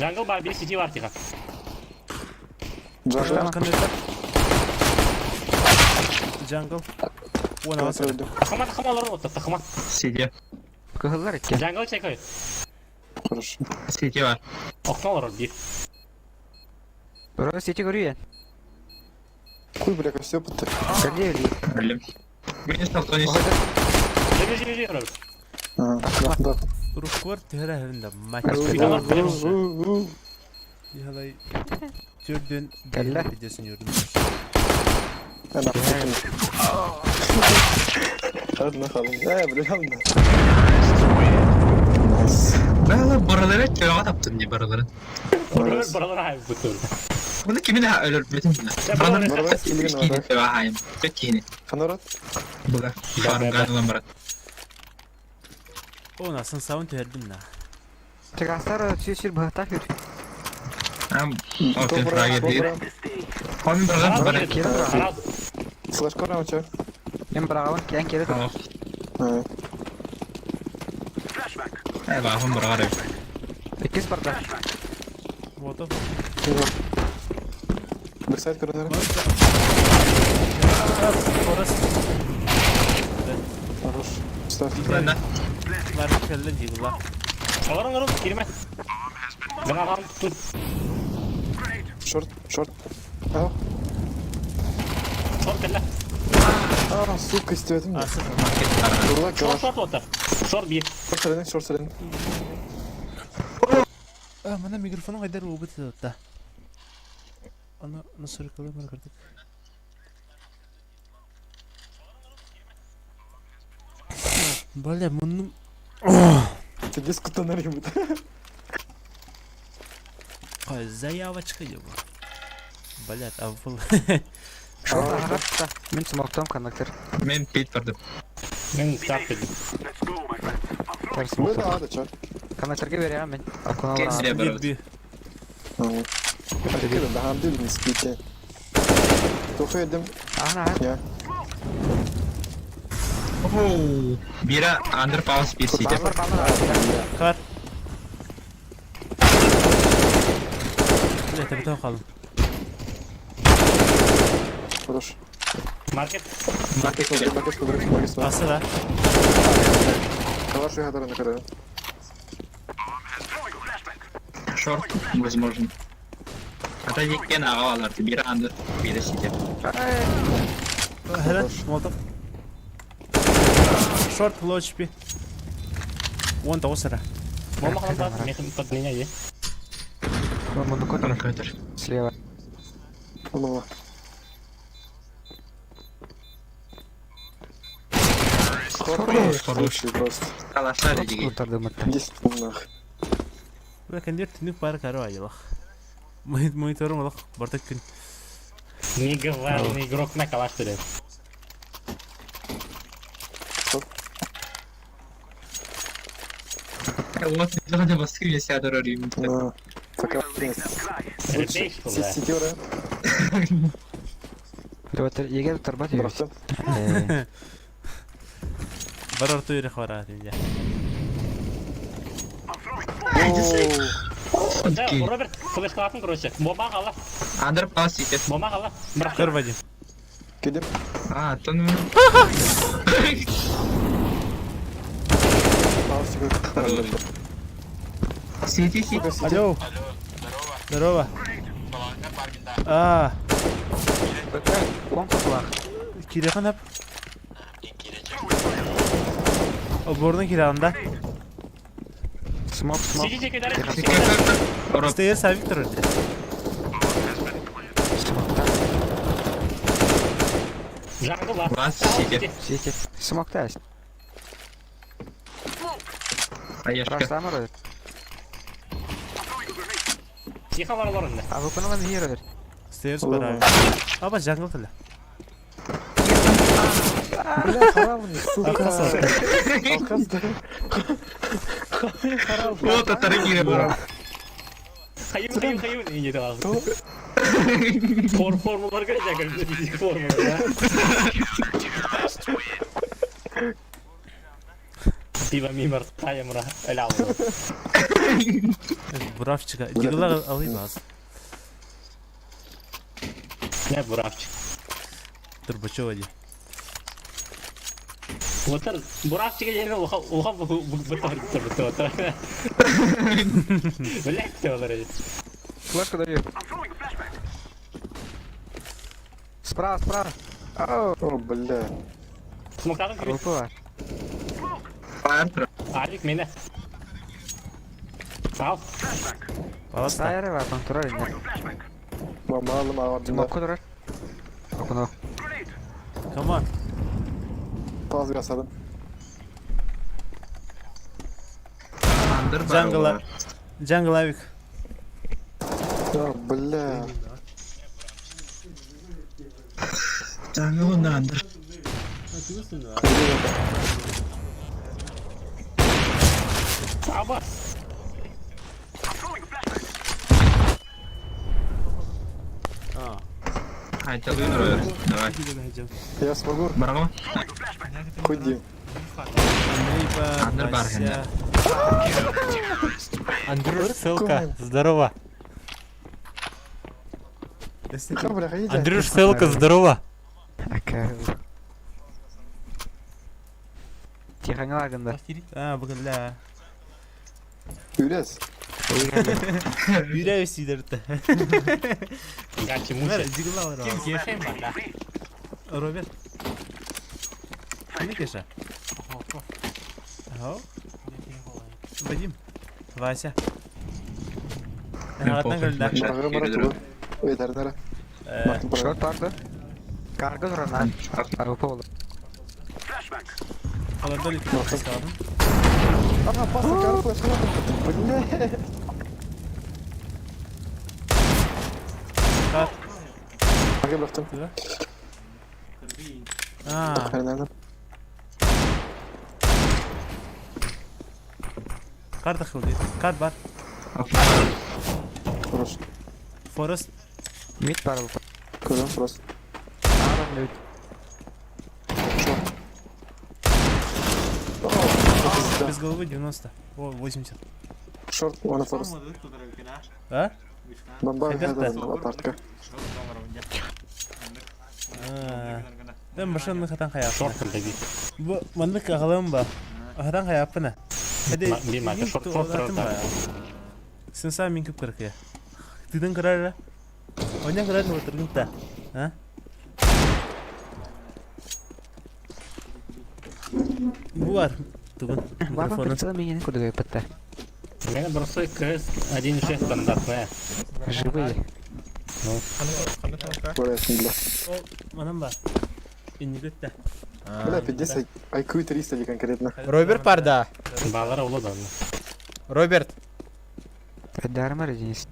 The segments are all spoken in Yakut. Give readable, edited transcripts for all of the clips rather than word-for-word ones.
Jungle бар, бир сити бар тихо. Jungle. Коннектор. Jungle. Уон аҕыс Өлдүм. Тахыма тахыма олорун отта, тахыма. Сити. Кыһыллар икки. Jungle чекай. Хорошо. Сити бар. Окно олорор биир. Бро, сити көрүйен. Хуй, бля, все пытты. Кэллиэ өлүү. Өллүм. Минус 90. Бежи бежи бежи. Да, да. Уруккуар түһэрэ аһын да мать. Яһалай төрдөн Кэллэ. видеосын көрдүм. Ана. Ладно, халым. Э, бля, ладно. Найс. Бала баралары төҕө таптым не бараларын. Баралар баралар хайып бутур. Bunu kimin ha ölür bütün Sen Баралар Баралар килген киини ара. төҕө хаайым. Төт киини. Ханарат. Буга. Фармган барат. О, насын сауын түһэрдим на. Тыгастар сүүсүр быһатах үр. Ам окей Добра, фрагер дейт. добра. Хомин баралар барат. Сразу. Флешка рауча. Мен бырағабын киэн келе тұр. Э баахын баралар. Иккис барда. Вот. Бэксайд көрөнөр. Орас. Хорош. Ставь. Ладно. Бар кэллэ дии була. Олорун олорун кирме. Ben ağam tuttum. Шорт, шорт. А, Short кэллэ. а, сука, истибэтим. Асып. Турла, Short калаш. short отар. Short бир. Шорт сарен, шорт сарен. А, мана микрофонун кайдар убыт да. Аны насыркалы мана кырдык. Бля, муннум Ты диск тоннель ебут. Ой, заявочка его. Блядь, а был. Шорт ағатта. Мен смоктом коннектор. Мен пит бардым. Мен старт дедим. Тар Бу смоктом. да, да, чат. Коннекторге беремін мен. Акуналар. Кенсире барабыт. Би. Кирин, да, хам дил не спите. Туху едем. Ана, Я. Оу. Бира андер паус бир сити. бар бар. Кар. Бля, табытан қалдым. Хорош. Маркет. Маркет. Маркет, маркет, маркет, маркет. Асы да. Калаш я на каре. Шорт возможно. Ата жеккен аға алар. Бира андер, бира сити. Хәләт, молотов. Шорт лоч би. Вон того сыра. Бомба қаламда. Мен под меня е. Мунду Аны көтөр. Слева. Алла. Хорош, Хорош. просто. Калаша дедиги. Утарды мытта. 10 умных. Бля, кендер түнүк бары кары айылах. Мониторум олох бартак күн. Не главный игрок на калаш деди. Вот не баскы я сяду рарим. Да. Пока. Репейш бля. Сидера. Давайте егер тарбат Брақты. Бар орто юрэх бара дия. Да, Роберт флешкалатын короче. Бомба қала. Андер паус сити. Бомба қала. Бірақ Көр Вадим. Кедем. А, тон. Сити сити. Алло. Здорово. А, Компа кирехан ап. Оборны кирағында. Смок, смок. Сити чекелер. Ороп. Стейр савик тұр. Смокта. Jungle бар. Бас сити. Сити. Смокта. Хаешка. Раштама Роберт. Тихо бар олар önde. А вы кунаман хи Роберт. Стейр бара. Аба jungle тілі. Бля, харавный, сука. Алкас, да. Вот атаргира барап. Хайым хайым хайым не деді lazım. Form формулар керек физик формула. Пиво мимар таямра элял. Бра. Буравчика. Дигла алый бас. Не, буравчик. Турбачева ди. Отыр, буравчик диэн улахан улахан бытта отыр. Блять, олар. Флешку даю. Справа, справа. Оу, О, бля. Смоктадым кири. Руку бар. Фаер Алик мени. Сал. Паласта. Сайры бар, там турар инде. Мама алым ағардында. Смокку турар. Окуну. Come on. Паз ясадым. Андыр бар. Джангла. Джангл авик. О, бля. Джангл андыр. Абас. А. Айталын Роберт. Давай. Я смогу. Барама. Худи. Андрей Андр бар, бар, Вася. Андрюш, ссылка. Здорово. Ха, бля, ходите. Андрюш, ссылка, здорово. Ака. Тихоңа гында. А, бля. Юрес. Юрәю сидерді. Гачи Мэр, мучи. дигла бар. Ким кешем бар да. Роберт. Кими кеша? Ага. Вадим. Вася. Мен Ағатан похуй. көлді. Баргы бара тугу. Өйдәрнәре. Мартын бара. Шорт барды. Карга турар. Аргы болду. Қаланда литр. Ага, паса карпы, Бля. Кат. Баргы бырактым. А, Хәрнәрне. карта хылды. Карт бар. Хорош. Форест. Мид бар бу. Көрөм просто. Арам мид. Шо? О, пизда. Без головы 90. О, 80. Шорт, она форест. А? Бомба Ребята. хәдә апартка. А. Да машина хатан хаяп. Шорт кырды. Бу маннык агалым ба. Хатан хаяппына. Хәдә. Бимәке шорт шорт турар. Сен сам мин күп кыркыя. Тиден кырар. Оня кырар отыргын та. А? Бу бар. Тугын. Баба Микрофонун. прицел меня куда пытта. Мене просто КС 1.6 стандартная. Живые. Көрәсең, бля. О, манам бар. Инни көттә. Бля, 50 IQ 300 ди конкретно. Роберт бар да. Балалар улы да. Роберт. Дармар Денис.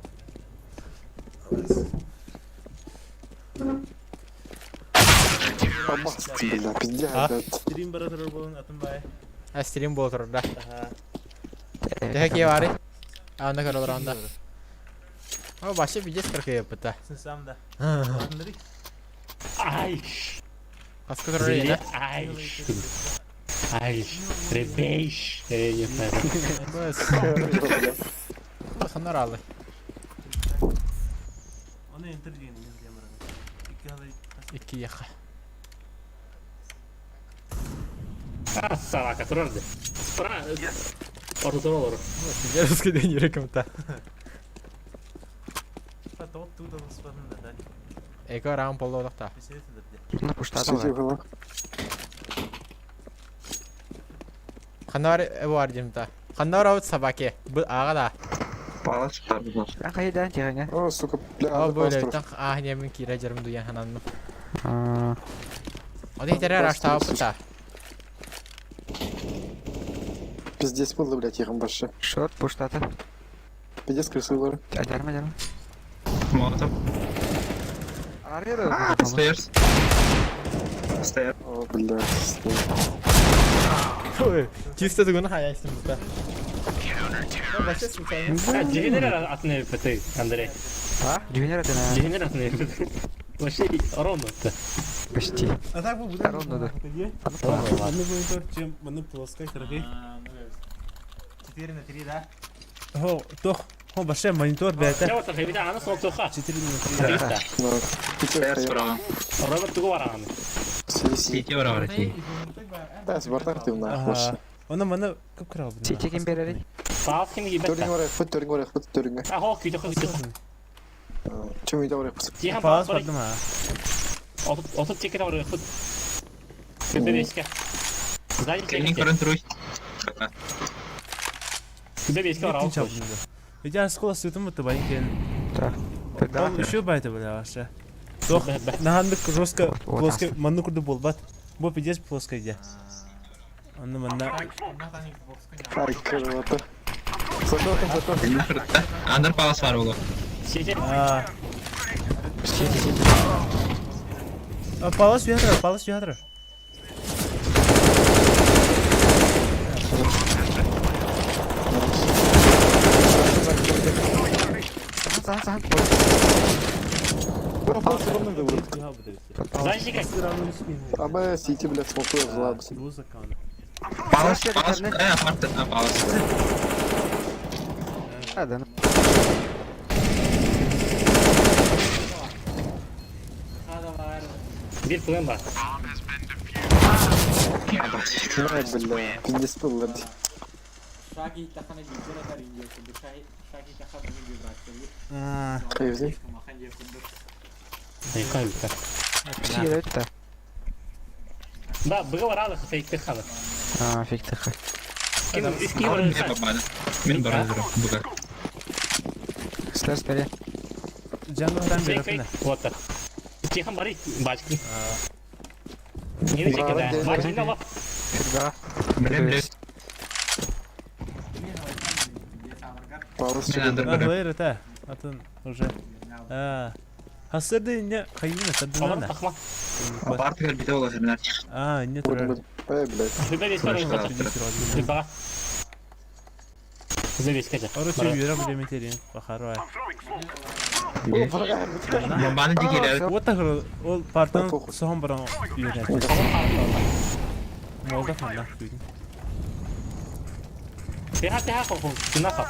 Абас, бля, пиздец, А? блядь. Стрим бара турар болон атын бай. А стрим бол турар да. Аха. Төһө кие бары? Анда көрөлөр анда. О, башы пиздец кыркы пыта. Сен сам да. Андрей. Ай. Аскы турар ена. Ай. Ай. Ребейш. Не знаю. Быс. Бля. Ханар алды. Оны энтер деген мен билем бараны. Икки алай. Икки яка. А, собака турар. Спра. Орду турар. Пиздец ден жүрөкүм та. Потом туда спадын да. Эко раунд болду та. Ну пуштады. Сити было. Ханар бар дим та. Ханар аут собаке. Бу ага да. Палач бар. А кайда тихоңа? О, сука, бля, О, анда бу пас тан а не мен кире жерим дуян ханан. А, Оды терер аштап пыта. Пиздец было, блядь, ехам башы. Шорт пуштады. Пиздец крысылар. Дарма дарма. Молотов. Арыды. Стейрс. Стейр. О, блядь. Чисто тугун хаяйсың бута. Башы случайно. Дегенер атын ПТ, Андрей. А? Дюнер это на Дегенер атын ПТ. Вообще ровно. почти. А так бу Ровно, да. Одну монитор, чем маны плоской кыргый. 4 на 3, да? Хо, тох. О, большой монитор бэйэтэ. Чэ вот хэбитэ аны солтуха. 4 минуты. Тес браво. Робот тугу бараҕаны. Сити браво ти. Тас бартар ты нахуй. Ага. Оны маны көп кіре алды. Сити ким берери? Саас ким кийбэт. Төрүҥ барыахпыт, төрүҥ барыахпыт, төрүҥ. Ахо күйдө күйдө. Чем үйде барыахпыт? Тихан Палас палас бардым а. Отут тикет барыахпыт. Күндө беске. Сзади Кенин тикет. көрөн туруй. Күндө беске Еттин барабыт. чабынды. Ведь оскола сытым бутты байын келин. Так. Ол еще байты бля вообще. Тох, нахандык жестко Вот, плоский, манны курду болбат. Бу пиздец плоская где. Онны манна Ай, круто. Фото, фото. Кенин көрдө. Андер палас бар болу. Сити. А, Сити сити. а, палас ядра, палас ядра. Сахан сахан. Палас ровно выбрал. Сзади тикет. Аба сити, блядь, смотрю, злабся. Палас, палас, э, апарт, а, палас. Да. Бир план бар. На, бля, пиздец был, ладно. А, Кайф, Кайф. Сити это. Да, быга баралы фейкте халы. А, фиг ты. Ким иски Мен барыха. бабады. Мен бара жүрөм. Буга. Слэш бере. Джанго там Фейк берет. фейк. Вот так. Тихан бары бачки. Не чекет. Бачки на лап. Фигга. Билем, билем. Палас Мен андер А, берем. говорит, это, атын уже. А, хасырды не хайына Олар садына. тахма. Апарт кел бите боло сенер. А, не тура. Эй, блядь. Күндө беске барыахпыт. Бага. Күндө беске жа. Короче, юра билеме терин, бахарва. Бомбаны дигелер. Вот так ол партан Похуй. соң баран үйрәт. Молда ханна күйдүн. Теха теха кохун. Күнә хап.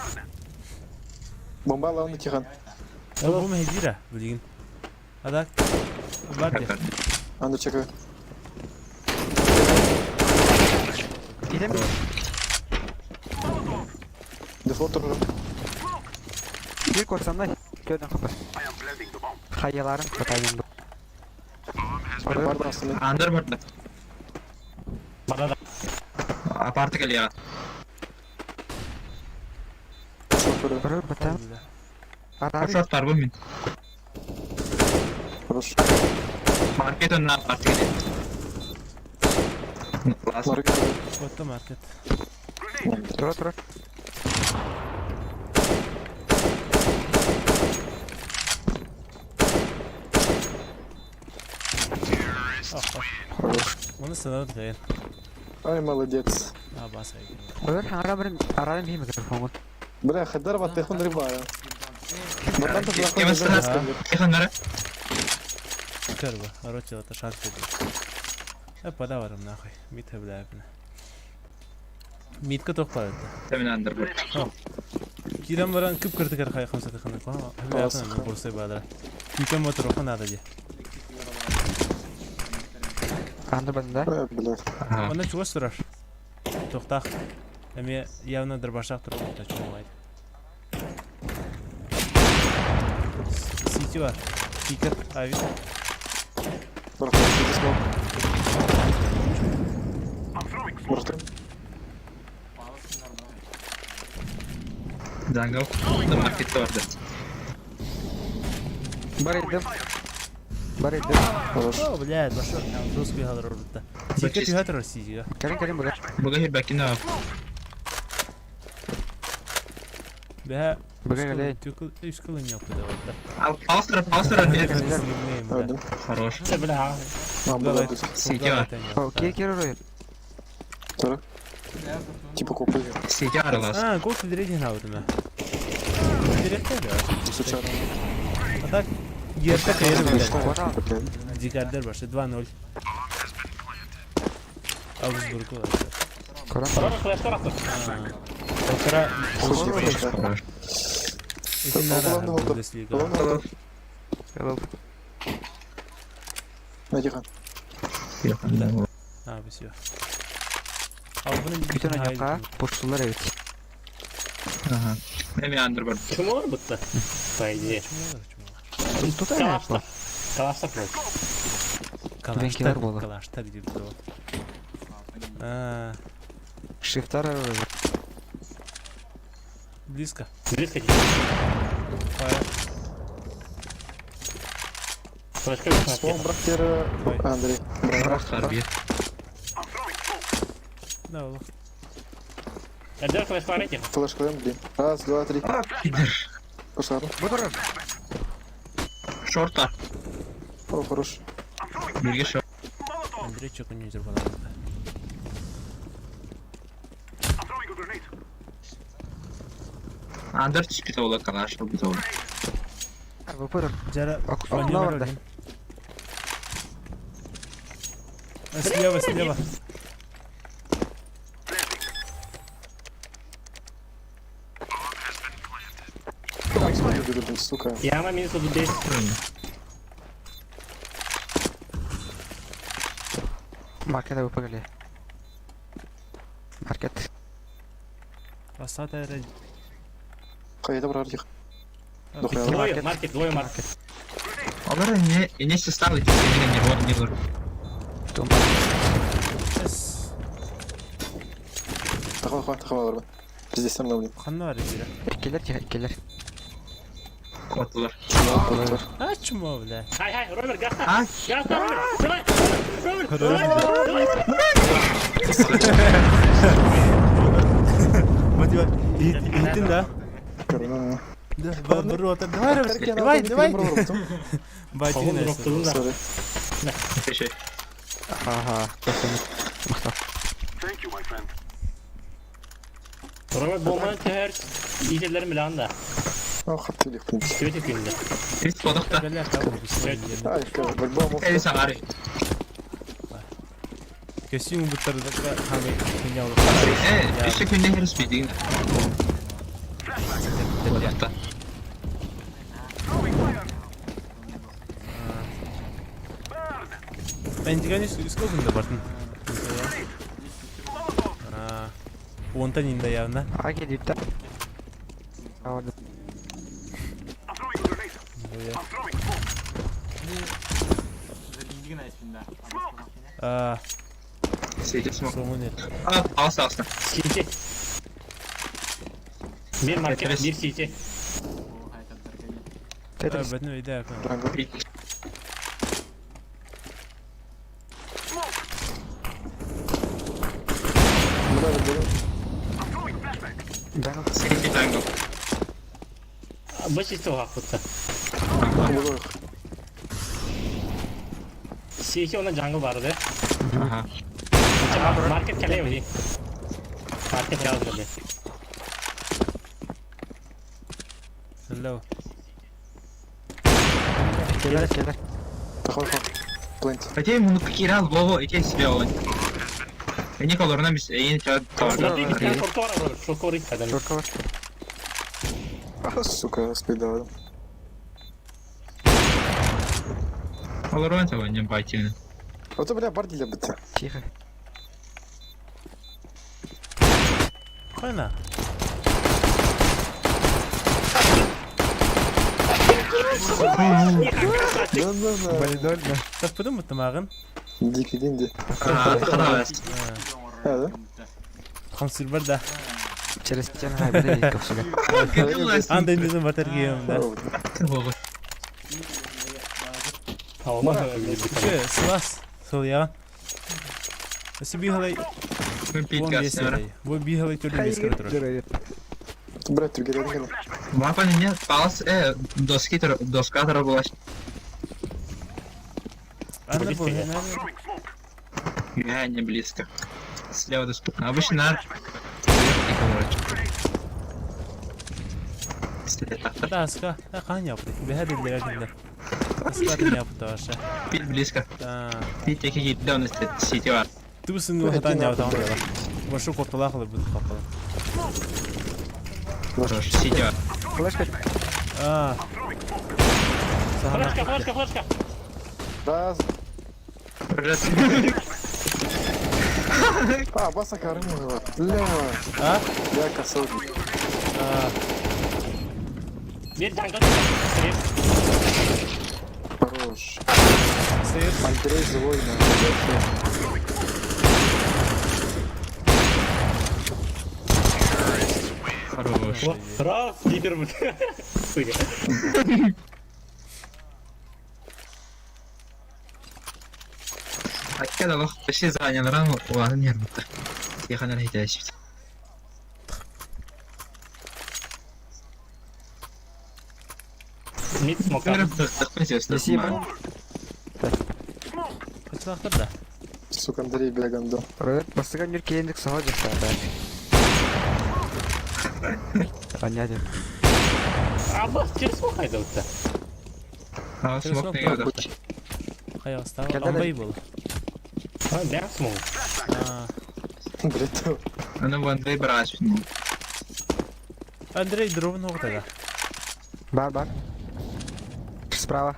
Бомба лауны тихан. Бу мехдира билигин. Адак бар де. Анда чекай. Идем. Дефолт туру. Bir korsanlar gördüm kapı. Hayaların katayım. Барда астына. Андер барда. Бара да. Апарт кел я. Шоферы. Bro batam. Arabi. Шорт бар бу мен. Хорош. Маркет онна апарт кел. Лас. Маркет. Вот маркет. Тура тура. Хорош. Оны санап дайын. Ай, молодец. А баса. Olur hangi birim ararım bir mikrofonu. Бля, хадар вот ты рыбая. Братан, ты Кем астына? Тихан бара. Көрбө. Короче, это шанс был. Э, подаварым нахуй. Мит бля. Митка тоқ бар это. Мен андер бар. Кирен баран күп кірді кір қай қамса тықыны. Бля, бурсай бадыра. Күкем отыр оқын ады де. Andı bende. Ай, бля. Онда чугас турар. Тоқтақ. Эме явно дырбашақ тұр. Та чугай. Сити бар. Пикер, ави. Братан, сиди смог. Братан. Джангл. Да маркет барда. Бар idim. Бар idim. Хорош. О, блядь, башок. Русский гадыр урдта. Тикер түйе тұр ситиге. Gelin gelin buraya. Буга хирбакина. Бә. Буга gelin. Түкіл, үскіл не оқыды орда. Ал палас тура, палас тура. Один. Хорош. Бля. А, бля, Сити бар. Okey gir oraya. Тура. Типа купы. Сити аралас. А, гол федерейден алдым. Директор. Случайно. А так Герта кайыр блядь. Блядь. Дикардер башы 2-0. Аугсбург олар. Koran. Барар флештар аттыр. Полтора Слушай, Хорош. Итиннэ Бундеслига. Hello. Надихан. А, все. Албын Бүтүн онньукка пуштулар эбит. Ага. Эми андыр бар. Чумолар бытта. По идее. Тут Калашта. Калашта просто. Түбәнкеләр була. Калаштар дип то. А, Шифтар близко. Близко. Фаер. Флешка Смол брактера Андрей. Брак харби. Да, ол. Эдер флешка рейтинг. Флешкаем, блин. Раз, два, три. Пидор. Пошару. Шорта. О, хорош. Бирге шорт. Андрей чөкөн жүзөр балам. Андыр түспүт ола калаш бит ола. Выпырыр. Жара Окно бар да. Слева, слева. Сука. Яма минус 10. Маркета выпырли. Маркет. Басата эрэ. Кайда барар тих. Дохуя. Двое, маркет, двое маркет. Алар не не состав ити сени не бар не бар. Тумба. Эс. Тахва, хва, тахва бар. Пиздец, там блин. Ханна бар бирэ. Иккелер тихо, иккелер. Котлар. А чмо, бля. Хай, хай, Роберт, гаста. А? Гаста, Роберт. Давай, Роберт, давай, давай. Вот его. Итин да. Корона. Да, бір отыр. Давай, Роберт, давай, давай. Колун Байтин. дроптурун да. Сори. Шеше. Ага, көстөн. Мактап. Роберт bombanı tüher. İyiceleri Milan'da. О, хатты лих, блин. Tüvet ettiğinde. Бит подокта. Бля, табу бис. Ай, борьба мог. Эли сагари. Костюм буттар хамы меня Э, үстө күндө херс бидин. Подокта. Мен деген үскө күндө бардым. А. Онтан инде явна. Аге дип та. Орда. А, Сети смок. соңун нет. А, алса алса. CT. Bir market, bir CT. Тетрис. Бәтне өйдә якын. Ранго. Бит. Бля, бля, Джангл. Сети танго. Bu CT o haklıkta. бля. CT ona jungle vardı. Ага. Market kaleye mi? Market kaldı. Hello. Иккелер, иккелер. Тахва, хва. Плент. Хотя ему кирал Вова и тебе он. Эни колорна бис эйин чат Şurada bir tane тавар. şortu var Robert. Şortu orayı istedim. Шорка бар. Сука, спидал. Колорна того не байтин. Вот, бля, бар для быта. Тихо. Кайна? Да, да, да. Валидольно. Таппыдым бу тамагын. Дикий динди. А, ханас. А, да? Хамсыр бар да. Через стену хайбы капсуля. Анда инде батар кием да. Вова. Tamam. Ше, сылас. Сол я. Өсі бігали, Мен вон питкас. весілей. Бу бігали түрді бескер тұрыр. Бля, түргелерин гана. Вапа не палас э доски тор доска тор была. Анда бұл, Я не близко. Слева доступно. Обычно на короче. Да, аска, да, қан япты. Бәһә дилдер әдилдер. Аска япты аша. Пит близко. Да. Пит яки гидде он сети бар. Тубсын хатан япты аны. Башы коптала кылып бит капалы. Хорош, сети бар. Флешка. А. Флешка, флешка, флешка. Раз. А, баса карымова. Бля. А? Я косой. А. Биир jungle. Хорош. Сейр. Андрей злой на. Хорош. Раз, лидер. Сука. Акка да лох почти занял ран, ладно, нервно. Тихо, на хитящий. Мид смока. Спасибо. Качалахтар да. Сука, Андрей, бля, гандон. Бастыган нүр кейіндік соға жақса да. Понятен. Аббас через смок хайда утта. А, смок не надо. Хайа Кәлдә Амбай был. А, бля, смок. А. Блядь, Аны бу Андрей брать. Андрей дровын оғытада. Бар, бар. Справа.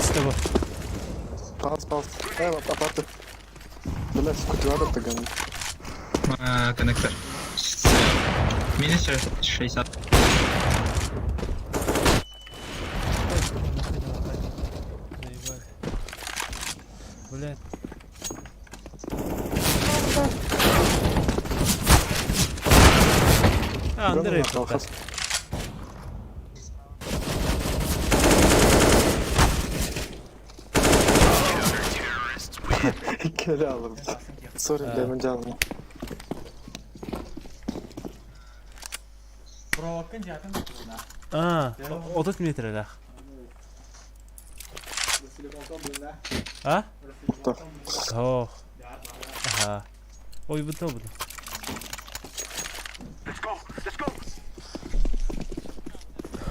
С тобой. Палс, палс. Апарты. Блядь, культиватор-то гандон. Коннектор. Минус 60. Заебали. Блядь. А, Андрей Гандон, тут. Кэлялым. Сори, бля, мен жалым. А, 30 метр лах. А? Так. Ох. Ага. Ой, бутыл буду.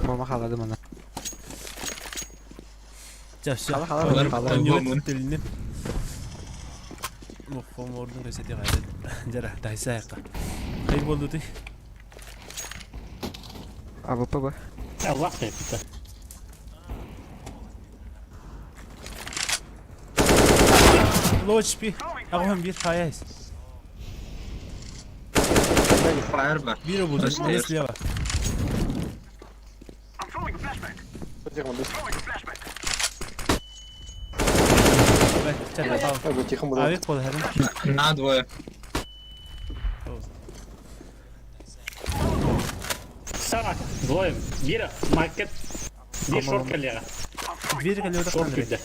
Мама халадым ана. Ча, все. Хала, хала, хала. Онньуот Телинеп. Мохом ордун көсөтө кайда. Жара, тайса яка. Кай болду ты? АВП б. Аллах это. Лоч пи. Агам бир хаяс. Фаер бар. Бир буду. Точно, Не слева. Тихо, бля. Чат тау. Ой, тихо, бля. Авик кол хәрин. На двое. Сарак. Двое. Бира, маркет. Бир шорт коллега. Бир каледа Шорт Андрей. күлді.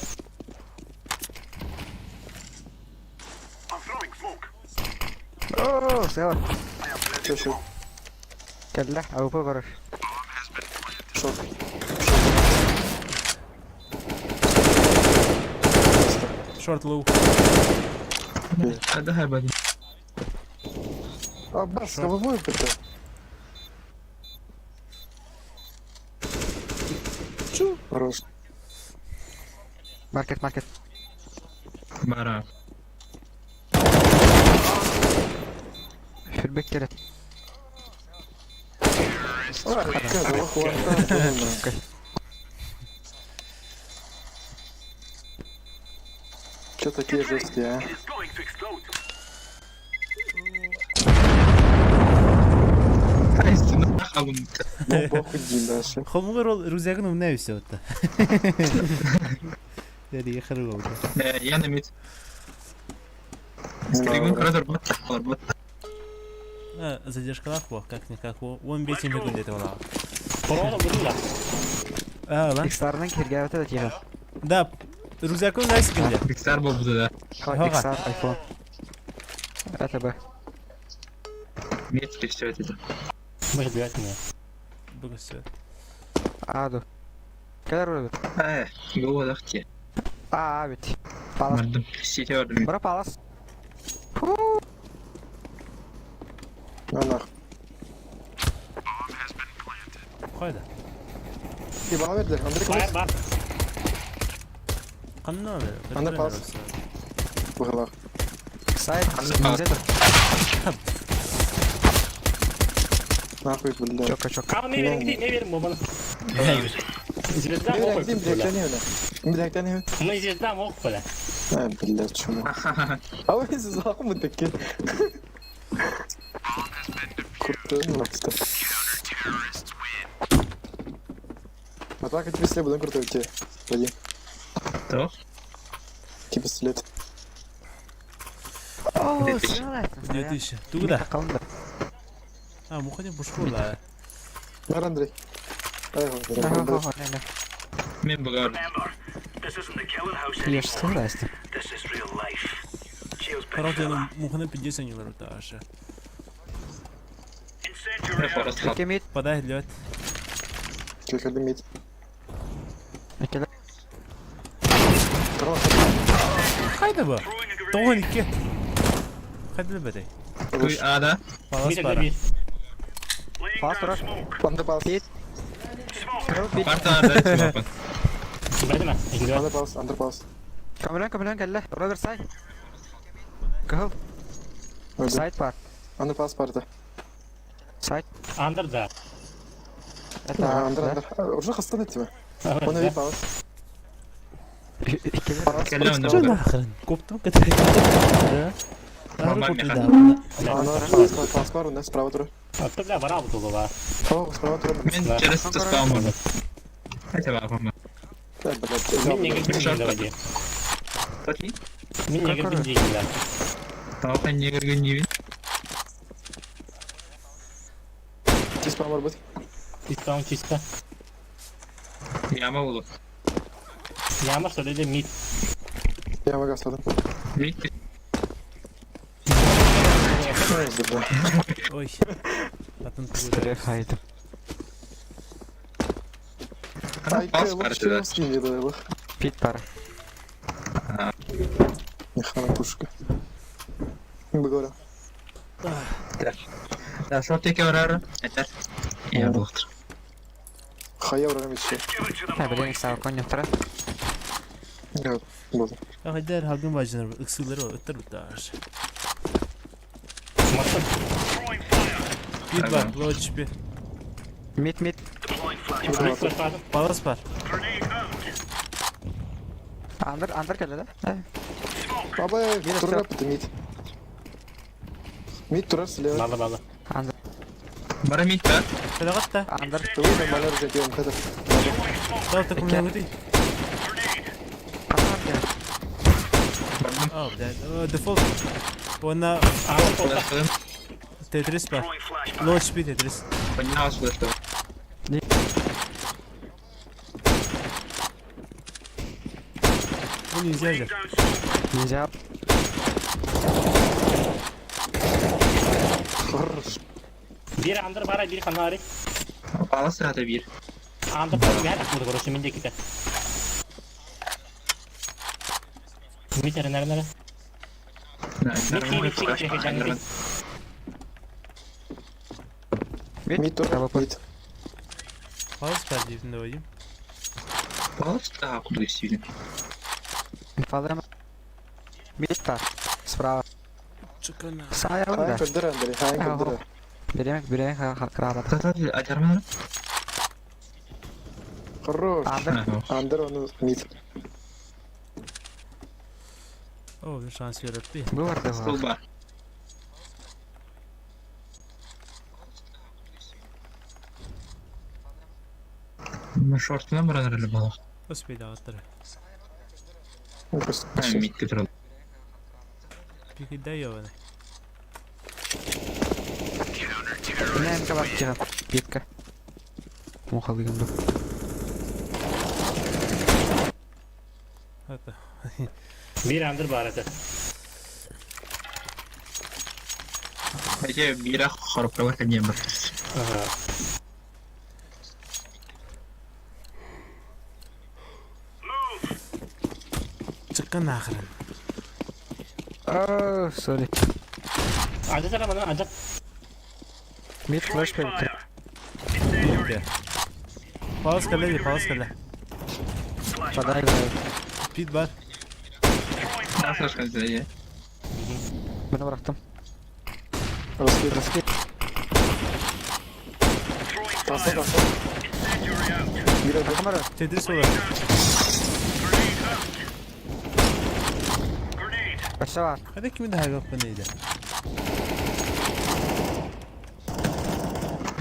О, села. Чё, чё? Кәллә, АВП бар. Шорт. Шорт лоу. А да, бади. А, бас, головой, бля. Чё? Хорош. Маркет, маркет. Бара. Фүрбек керек. А, какая хватает. Чё такие жесткие, а? Ну, похуй, дальше. Холмугар ол рюкзагын умнай все вот. Дәри хыры болды. Я на мид. Стригун крадер бот, бот. Задержкалах бо, как-никак. 15 секунд это было. Корона буду да. А, ла. Иксарның киргә өтә тиге. Да, рюкзакын умнай секунде. Пиксар был буду, да. Ага. Иксар, айфон. Это б. Мид все это. Может, бегать мне. Бүгін все. Аду. Кәләр үрді. Э, го дахте. А, бит. Палас. Мардым. Сити ордым. Бара палас. На нах. Қайда? Ебал берді, Андрей Бар, кыз. бар. Қанна бер. Анда пас. Бұғылақ. Сайт. Анда палас. Зетер. Нахуй, блядь. Чётко, чётко. А, не верим, не верим, бабана. Звезда Не мог, верим, бля. блядь, не Блядь, не Мы звезда мог, бля. А, блядь, чему? А вы захмы такие. Крутой, А так эти пистолет буду крутой тебе. Вадим. Кто? Типа пистолет. О, 2000. 2000. Тугда. Қалында. А, мухани бушкула. Нар, Андрей. Ай, Андрей. Мен бұғар. Леш, слушайся. Короче, мухани 50 не ворота аж. Форест хаб. Кемит. Подай лед. Как дымит. Екеле. Хайда ба. Тоғын икки. Хайда бәдей. Туй ада. Палас бара. Пас тұрар. Анда палас. Пит. Парта ада. Бәдіме? Анда палас, анда палас. Камеран, камеран кәлле. Роберт сай. Кыл. Сайт бар. Анда палас барды. Сайт. Андыр да. Это Андыр, андыр. Уже хастан etme. Ona bir палас. Екеле. Палас. Кәлле онда Чё бұғар. нахрен? Коптым кәтірек. Нормально, Ана палас, палас бар, онда справа тұр. Атты бля, бара бұтылды ба. О, справа тұр. Мен через тұстауым оны. Хотя бы апама. Да, блядь. Мен негір Шорт. білмейді вади. Тоти? Мен негір білмейді да. Тауқан негірген не Тиспа бар бит. Чисто, чисто. Яма болу. Яма что ли мид. Я могу сладым. Мид. Ой. Атын тугуда. Стреф хайдым. Ай, Палас бар скин Пит бар. Нехана пушка. Бегора. Да, шорт еке барар. Этер. Я бұқтыр. Хая урагам еще. Ә, білең сау конь тұра. Нет, буду. Хайдар хагын бажынар ыксылары өттөр буташ. Мастер. Бит бар, лоч би. Мит, мит. Палас бар. Андыр, андыр кәлле да. Баба, турра мид. Мид турар слева. Бала, бала. Андыр. Бара мид та. Талагатта. Андыр. Вы нормально разойдем, это. Тау такым өтей. Қасан кәлле. О, блядь. Дефолт. Она Тетрис бар. Лоч би Тетрис. Поднялась что. Bu нельзя же. Нельзя. Хорош. Bir андыр бара, bir канары. Палас рада бир. Андыр бара, я так буду, короче, менде ките. Мид нere nere? Мит. Мид турар, мид. Палас бар дейбин деп ойым. Палас та куды сильно. Инфалырым. Мит бар. Справа. Чыкана. Сай Хай алында. кырдыр, Андрей, хай кырдыр. Беремек, беремек, крабат. Та-та, адарман. Хорош. Андыр. Андыр оны мид. О, bir шанс беріп. Бұл бар Стол бар. Шортынан баран рөлі бала. Успей аттыр. Мид кетір. Пикиде ёбаны. Мына МК бар жиған. Бетка. Мухалыгым бұл. Это. Bir андыр бар это. Әже бира хорып бар кәне бар. Ага. Чыккан нахрен. О, сори. Андыр сара бана, андыр. Мит флеш беріп Битте. Палас кале, палас кале. Подай, Пит бар. Насыр қазір, Бұны бұрақтым. Раскид. Раскид. Таса таса. Бир öldü. Камера. Тетрис олар. Өссө бар. Hadi kimi daha yok ben neydi?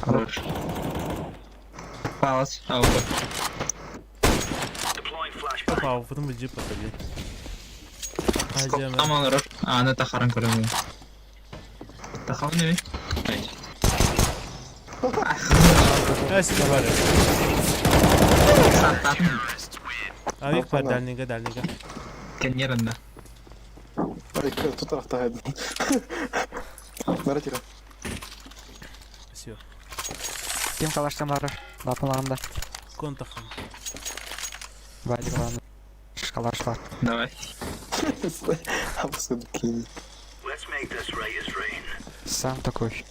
Хорош. Палас, аука. Опа, потом бы джип потом. Скоптам олорор. Аны тахаран көрөмүн. Тахабын эми. Ha siz var. Саттатын. Abi var дальнийга дальнийга. Кенерында. Ай, тут tarafta Бара тихо. Спасибо. Ким калаштан барар? Лапылағында. Контахам. Вадик ладно. Калаш бар. Давай. Абсолютно. Сам такой.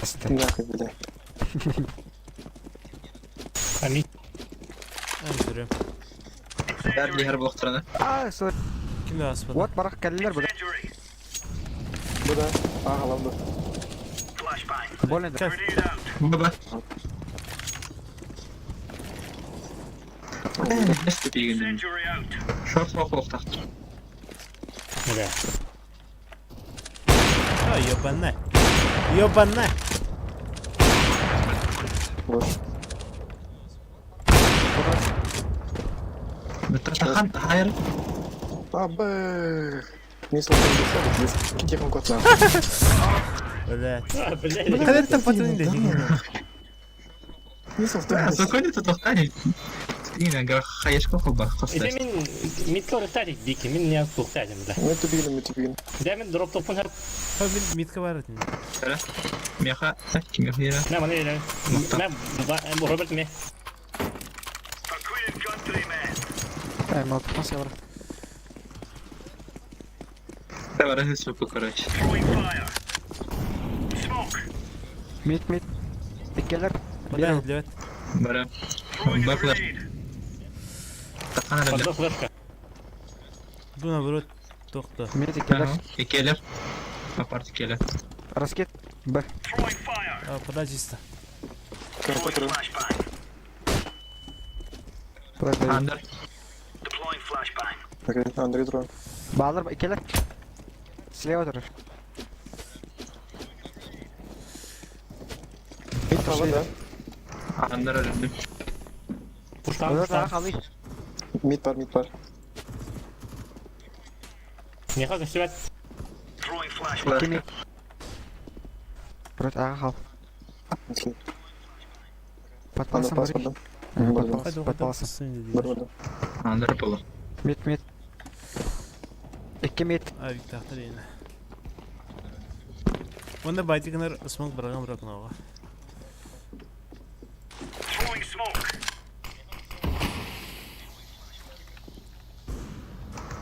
СТ. Нахуй, бля. Ами. Öldürüyorum. Бәр лихер блоктарына. А, сори. Kim daha asmadı? Вот барақ кәлілер бұда. Bu da. Aa halamda. Больно да. Баба. Эстепигин. Шорт блоктак. Бля. Ha ёбана. Ёбана. Boş. Тахан хайр. Абы. Не слышал, не Тихо, кот нахуй. Бля. А, бля. Kadar da patron dedi. Не слышал, Соколи тут лохтани. Тина, хаешко хоба. Иде мин мидка рыктадик дики, мин не туктадим, бля. Мы тупигин, мы тупигин. Дә мин дроп топын һәр. Ha bir mitka var etин. Меха, кимехира. Мә маны еле. Мә Роберт ме. Ай, молоток бар. Давай разрисовку, короче. Мид, мид. Иккелер. Бля, evet. Бара. Бафлер. Тахан Подо флешка. Bu наоборот тохта. Мид иккелер. Икелер. Апарт икелер. Раскет. Б. А, пода чисто. Карта Бұлар Андер. Окей, Андрей трое. Балыр иккелер. Слева тұрыр. Мид право, да? Андер өлдү. Пуштан, Бұлар пуштан. тағы қалый. Мид бар, мид бар. Меха көстүбәт. Икки мид. Брат, аға қал. Окей. Подпалсам Анда пас бар. бардым. Бардым. Hadi Подпалсам. Бар бардым. Андер болу. Мид, мид. Икки мид. Abi tahtar yine. Onda baytıklar smoke bırakan bırakın ağa.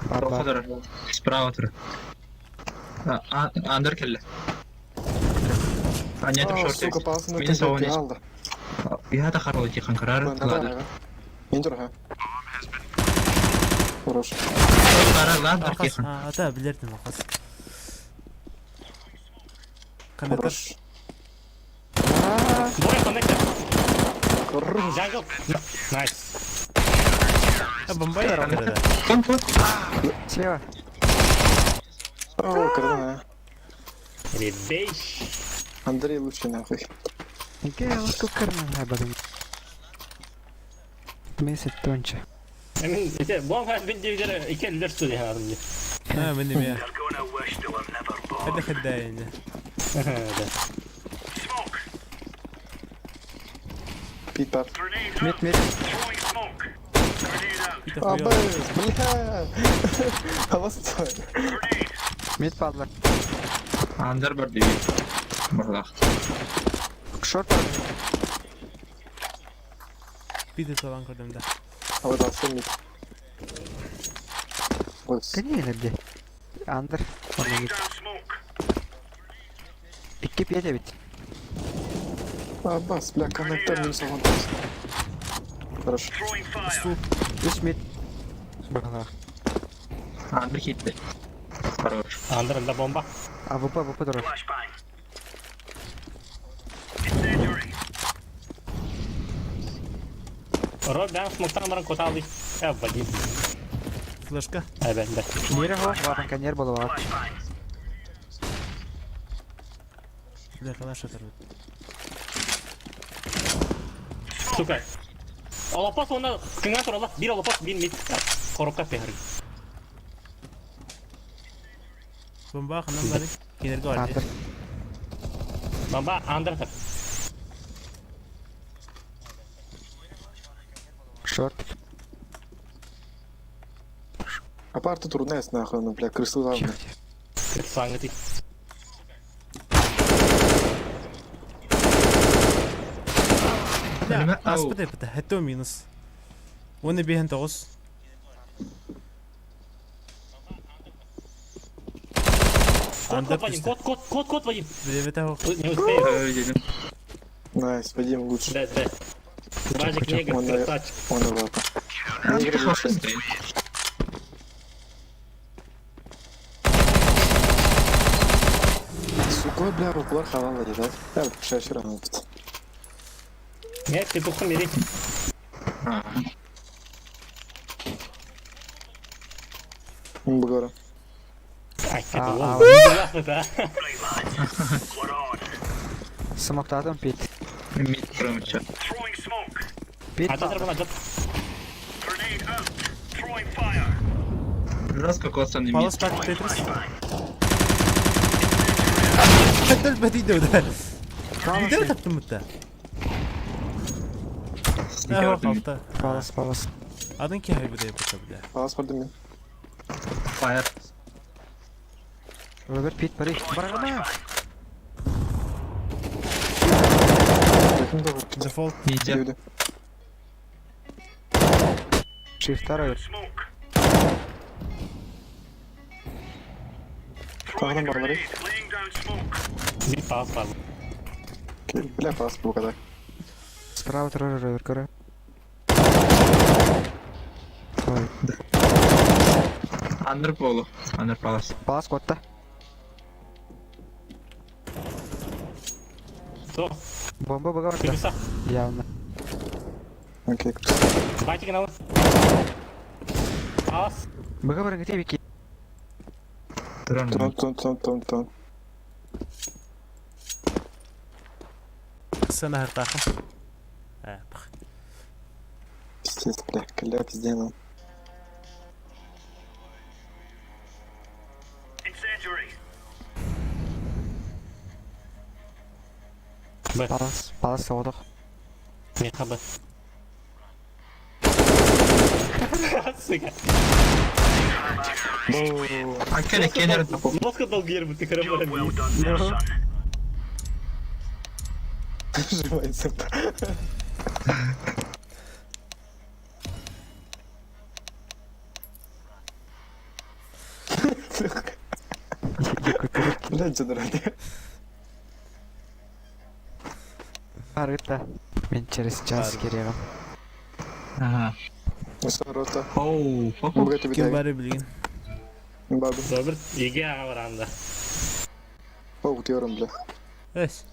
Бар, бар. Справа тур. Андер келди. А, нет, А, шорт. сука, паласында Минус тәжірибе он есть. алды. Я тахарыл тихан карар. Ладер. Мен тұр, ха. Хорош. Карар ладер Арkas. тихан. Ha, ata bilirdim arkas. Коннектор. Хорош. Двое коннектор. Хорош. Джангл. Найс. Ha bomba yaptı. Кон кон. Слева. О, круто. Ребейш. Андрей лучший нахуй. Ике алып кырман бадым. Месяц тонче. Мен ите бом хас бин дивидер икеллер студия хадым. Ha benim ya. Hadi hadi yani. Пит бар. Мид, мид. Bir de Абы, koyuyor. бля. Аласың. Мид падлар. Андер бар дейт. Барлах. Шорт бар. Bir de tavan koydum da. Абы, алсын мид. Ой, Кәне елерде? Андер. Онда мид. Икки пьете бит. Абас, бля, коннектор минус он Хорош. Үш мид. Бақалақ. Андер хитти. Хорош. Андырында бомба. АВП, АВП тұрыр. Роб бэм смоктан баран котаалый. Э, Вадим. Флешка. Э, бэн, бэн. Мире хо, ватан боловар. Бля, калаш оторвут. Сука. Олоппос уонна кыҥа тураллар. Биир олоппос, биир мид. Коробка пехэр. Бомба ханан бары. Кинерге бар. Андыр. Бомба андыр тар. Шорт. Апарты турнес нахуй, ну бля, крысы главное. Саңыты. Бля, аспыт эппитэ. Хэттэ минус. Уонна биэһэн тоҕус. Кот, Анда кот, Вадим, түстэ. кот, кот, кот, кот, Вадим. Билэбэтэ ох. Не успею. Найс, Вадим лучше. Да, да. Вадик негр, Он, красавчик. Он его. Негр лучше. Сука, бля, рукалар халал лежат. Я шаш рано тут. Нет, ты тухом бери. Бугора. Ай, это А, лол. Да. Смоктатым пит. Мид промчат. Пит. А завтра была Раз какой-то мид. Палас пак Тетрис. Хэтэл бэтийдэ да. Видео таптым бутта. Ах, алта. Палас, палас. Адын ки хайбы деп бля. Палас бардым мен. Фаер. Роберт пит бары. Барама. Ким да Дефолт. Мидя. Люди. Шифта Роберт. Тағынан барлары. Bir палас бар. Бля, палас был когда. Справа турар Роберт көрө. Ой. Андер полу. Андер палас. Палас котта. То, Бомба бага барда. крыса. Явно. Окей, крысы. Батик на Палас. Бага барың тебе ки. Тон, тон, тон, тон, тон. Сана хартаха. А, пах. Пиздец, бля, кляп сделал. Б. Палас, палас соғдық. Меха Б. Сука. А кене кенер Мозг долгий ты хромой. Сжимается. Блядь, что дорогие. Арыта. Мен через час Бары. керегім. Ага. Рота. Оу. Бугатты Ким битәге. бары билген. Бабы. Роберт, еге аға бар анда. О, утыyorum, бля. Эс.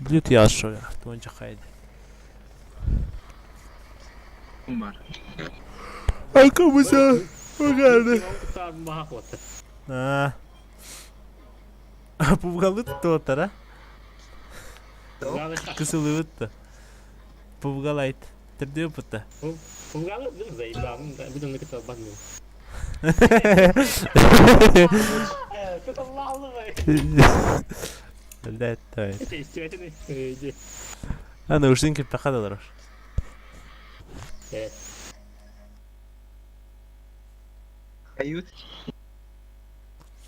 Блют яшо. Тонча хайды. Бар. Айкабыса. Огарды. Баха қуатты. А. Пубгалы туттара. Кысылыбытта. Пубгалайт. Тирдеп бутта. Пугалы бил заебал, будем на это баню. Это лалывай. Да, это. Это естественно. Иди. Аны ушин кеп тахадалар. Кают.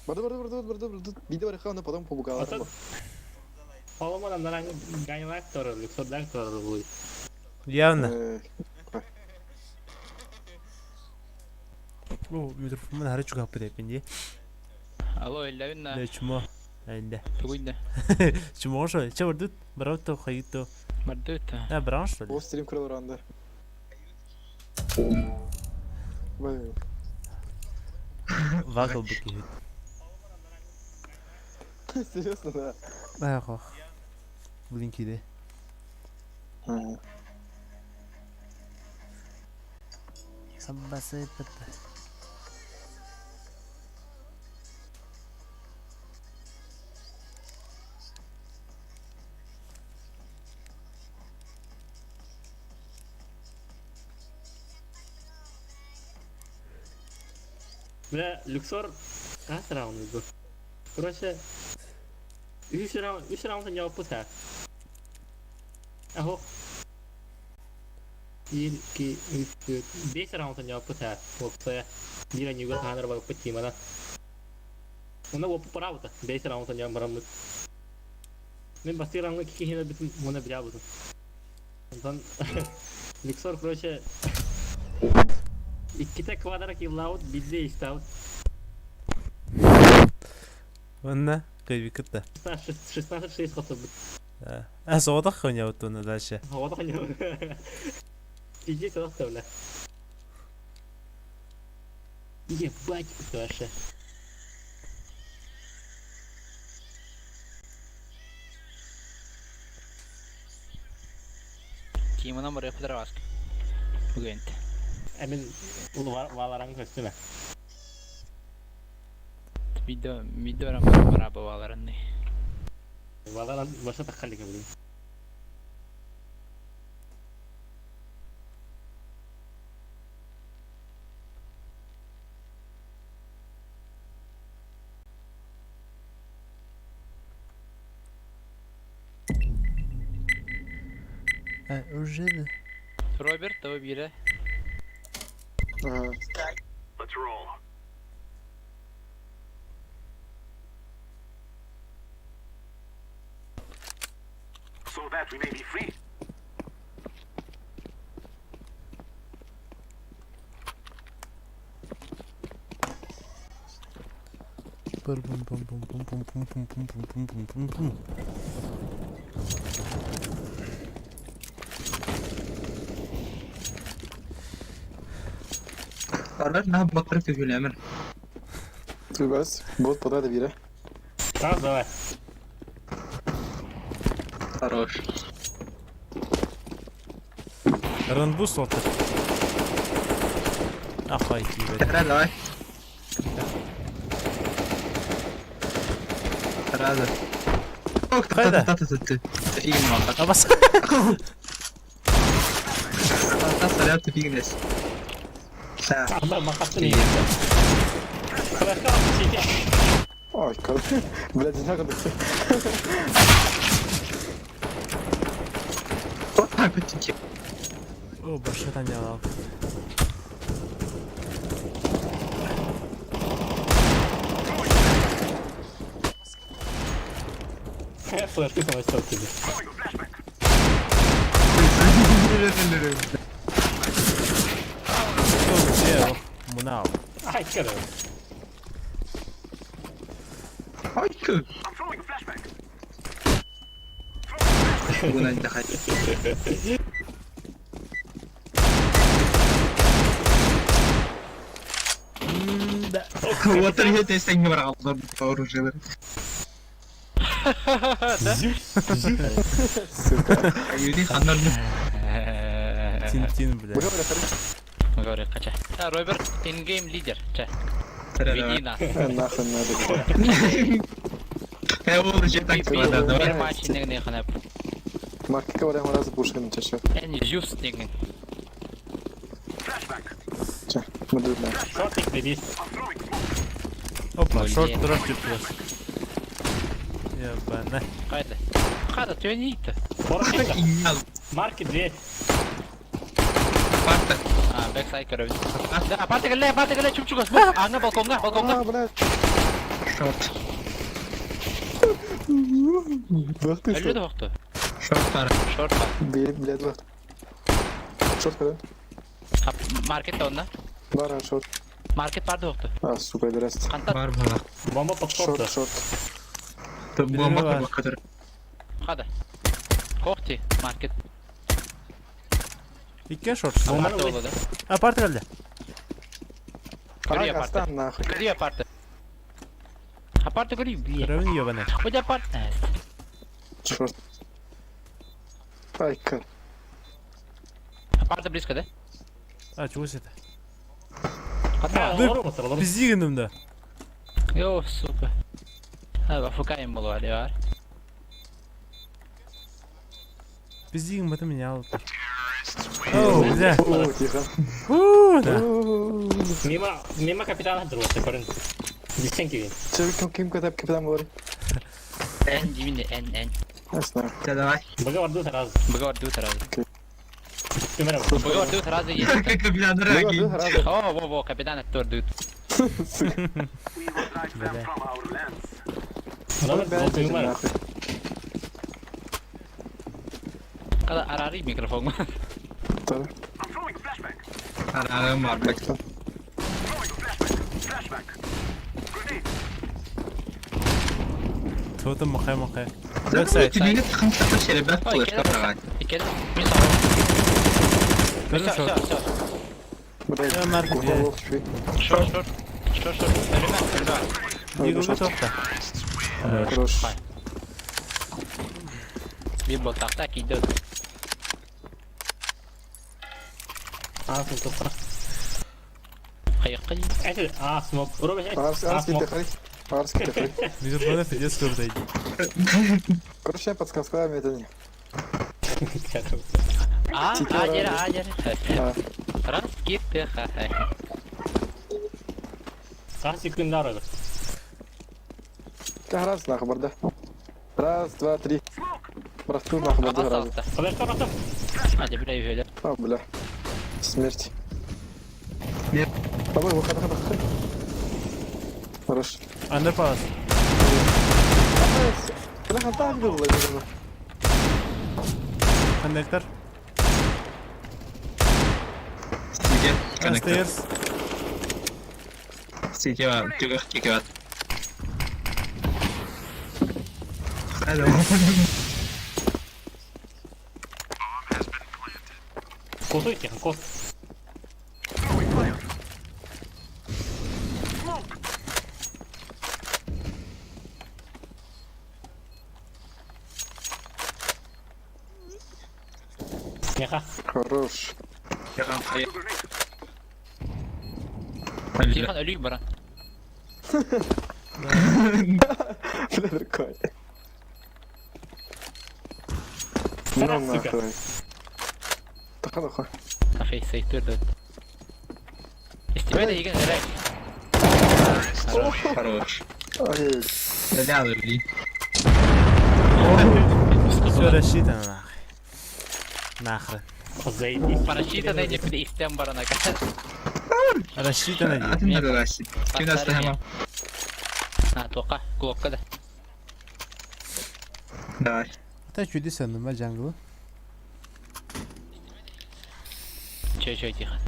Барды, барды, барды, барды, барды. Биде бар хана, потом побугала. Холоман наран ганилак торы, люксордак торы буй. Явно. О, микрофон хары чугап деп инди. Алло, элләвин Да чумо. Инде. Тугуйда. Чумо шо. Че бардыт? Барауто хайто. Бардыта. Да, бран что ли? О, стрим крыл ранда. Бай. Вакыл быки. Серьезно, да. Ах, ох. Блин, киде. Саббасыппыт. Бля, Люксор хас раунд был? Короче, үс раунд, үс раунд ньооппут ха. Аһо. Биир, икки, үс, түөрт, биэс раунд ньооппут ха. Уопсайа. Биир аньыыга хаанар барыппыт Тимана. Онно уоппут бараабыта. Биэс раунд ньоон бараммыт. Мин бастыыр раундка икки киһини өлбүтүм уонна билээбитим. Онтон Люксор, короче, иккитэ квадра киллаабыт, биирдэ истаабыт. Уонна кыайбыккыт да. 16-6 хотурбут. А соҕотох хоньябыт уонна дальше. Соҕотох хоньябыт. Иди соҕотох бля. Ебать, вообще. Тимона барыах Петроваск. Бүгүнт. Эмин валаран көстүмэ. Видео видео бараба валаранны. Валаран баша таххаллика блин. Уже Роберт того биирэ. Пум пум пум пум пум пум пум пум пум пум пум пум пум. Роберт наһаа батыры күһүлэмэр. Бэс, бот подады биирэ. Так, давай. Хорош. Ранбус отыр. Ахай тиибэт. Тара давай. Сразу. Ох, та Қайда? та та та та. Фигин малта. Абас. Та сорян ты фигнес. Та. Анда мақасты не Флешка сити. Ой, блядь, не надо. Вот так вот тебе. О, башка не Флешка сама тебе. Мунау. Ай, короче. Ой, как. Гунать отдыхать. Да. Вот я тебе не брал, оружие. Сука. Юри ханнар. Тин-тин, бля. Бля, бля, хорош. Говори, кача. А, Роберт, in-game лидер. Ча. Веди нас. Нахуй надо. Я буду так Бир давай. матч нигне ханап. Марки говоря, мы раз пушками чаще. Эн зюс нигне. Че, мы дурные. Шортик беби. Опа, шорт дроп плюс. Ебана. Кайда. Кайда, ты не это. Марки дверь. Парта. А, бэксайд, короче. Да, апарта кэллэ, апарта кэллэ, чуп-чугас. Аңа балконга, балконга. А, блядь. Шорт. Бах ты Өллө что? да бохту. Шорт пара. Шорт бар. Бери, блядь, бах. Шорт когда? Маркет онна. Бара, шорт. Маркет бар да бохту. А, сука, здрасте. Кантат. Бар была. Бомба под Шорт, шорт. шорт. Бомба бакатыр. Када. Кохти, маркет. Икки шорт. Апарта болду да. Апарта келди. Көрүй А, апарта. Астан, нахуй. Көрүй апарта. Апарта көрүй, бля. Равен ебана. Хоть апарта. Шорт. Айка. Парта близко, да? А, чего это? Хата. Олору Пизди гынным да. Йо, сука. А, фукаем было, бар. Пизди гын меня алып. О, бля. О, тихо. Фу, да. Мимо, мимо капитана друг, көрүн. Десен киви. Че, ким ким катап капитан говорит? Н, именно Н, Н. Не знаю. Да, давай. Бага варду сразу. Бага варду сразу. Түмәрә. Бага варду сразу есть. Как капитан Раги. О, во, во, капитан это вардут. Бля. Роберт, түмәрә. Когда арари микрофон. Арарым var bak. Туотым махай махай. Бэксайд. Түбүгө тахым тахым шеребет Ой, болар келе. карагай. Икел, мин сау. Көрүн Все, шот. все, все. Я марк бля. Шор, шор. Шор, шор. Ölüme, ölüme. Дигүгө тохта. Хорош. Bir ботакта кийди. А, сумка. Кайыкка Это, а, смок. Роберт, Арс, а, арс смок. китехай. Арс китехай. Микрофон пиздец крутой. Короче, я подсказка, это не. А, а, дер, а, дер. А. Раз, китте, ха, ха. Кас секунд Роберт. Да, раз, нахуй, барда. Раз, два, три. Брахту, нахуй, барда, раз. Алса, Флешка просто. А, тебе үйөлөр. А, бля. Смерть. Нет. Давай, выходи, выходи, выходи. Хорош. Андерпас. Бля, хата был, наверное. Коннектор. Сиге коннектор. Stairs. Сиге var. Түгөх кеке var. Алло. Косуй тихо, кос. Неха. Хорош. Тихан хайа. Тихан өлүй баран. Бля, прикольно. Ну Сука. нахуй. Таха нахуй. Кафе сейтүрдү. Истебе деген эрек. Хорош. Ай, Да, да, Все рассчитано нахуй. Нахрен. Заебись. Парашита да не истем барана. Рассчитано дии. Атын да расит. Ким да А, тока, кулокка да. Давай. Та чуди сәндім ба джанглы. Чё, чё, тихо.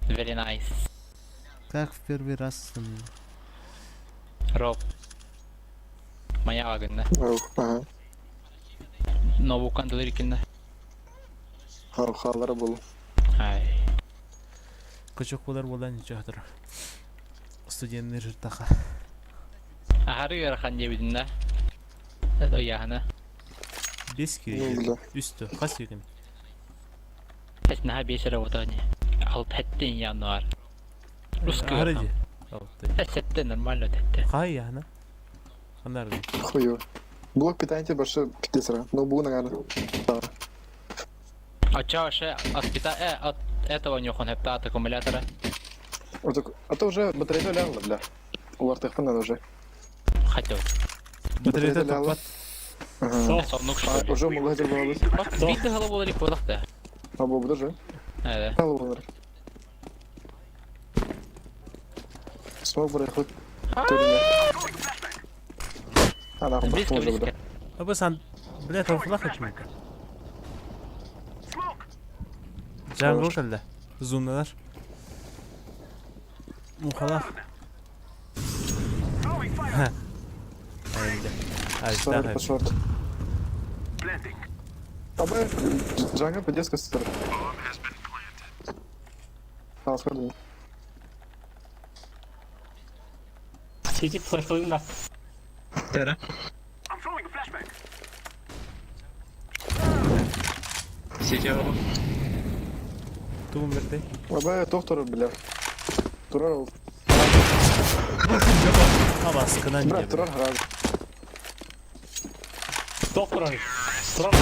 Very nice. Как в первый раз остановил. Роб. Моя агында. Ау, ага. Нову кандылыр икенне. Ау, халара был. Ай. Кычок болар болан ничего хатыр. Студенттер жыртаха. Ахары ярахан дебидин да. Это яхана. Бес Ну, кире. бля. Үсті. Қас егін. Хәс наха бес работа не. Алып хәттен январ. Русский. Ары ди. Алты. Хәс хәттен нормально тәтте. Қай яхна? Қандар ди. Хую. Блок питания больше пиздец, Ну, бу, наверное. Да. А чё вообще от пита от этого не хон хепта от аккумулятора. Вот так- А то уже батарейка ляла, бля. Улар надо уже. Хотел. Батарейка ляла. топпат. Ага. Соннук А, что ли? уже могла делать. Битті голову ларик бодақта. А, бу, даже. Э, Алло, наверное. Смог брать хоть. А, нахуй, близко, уже, близко. бля. Абы сан... Бля, тавфла хочу. Джангл кәлді. Зумналар. Мухалах. Айда. Сорок Айда. по шорт. А б, Джанга по детской стороне. А, сходи. Сидит флешка да. Тера. Сиге. Тугун бэртэй? Абы туох турар бля. Турар ол. Абаскынан Брат, дьэ. турар хараз. Туох турар? Турар.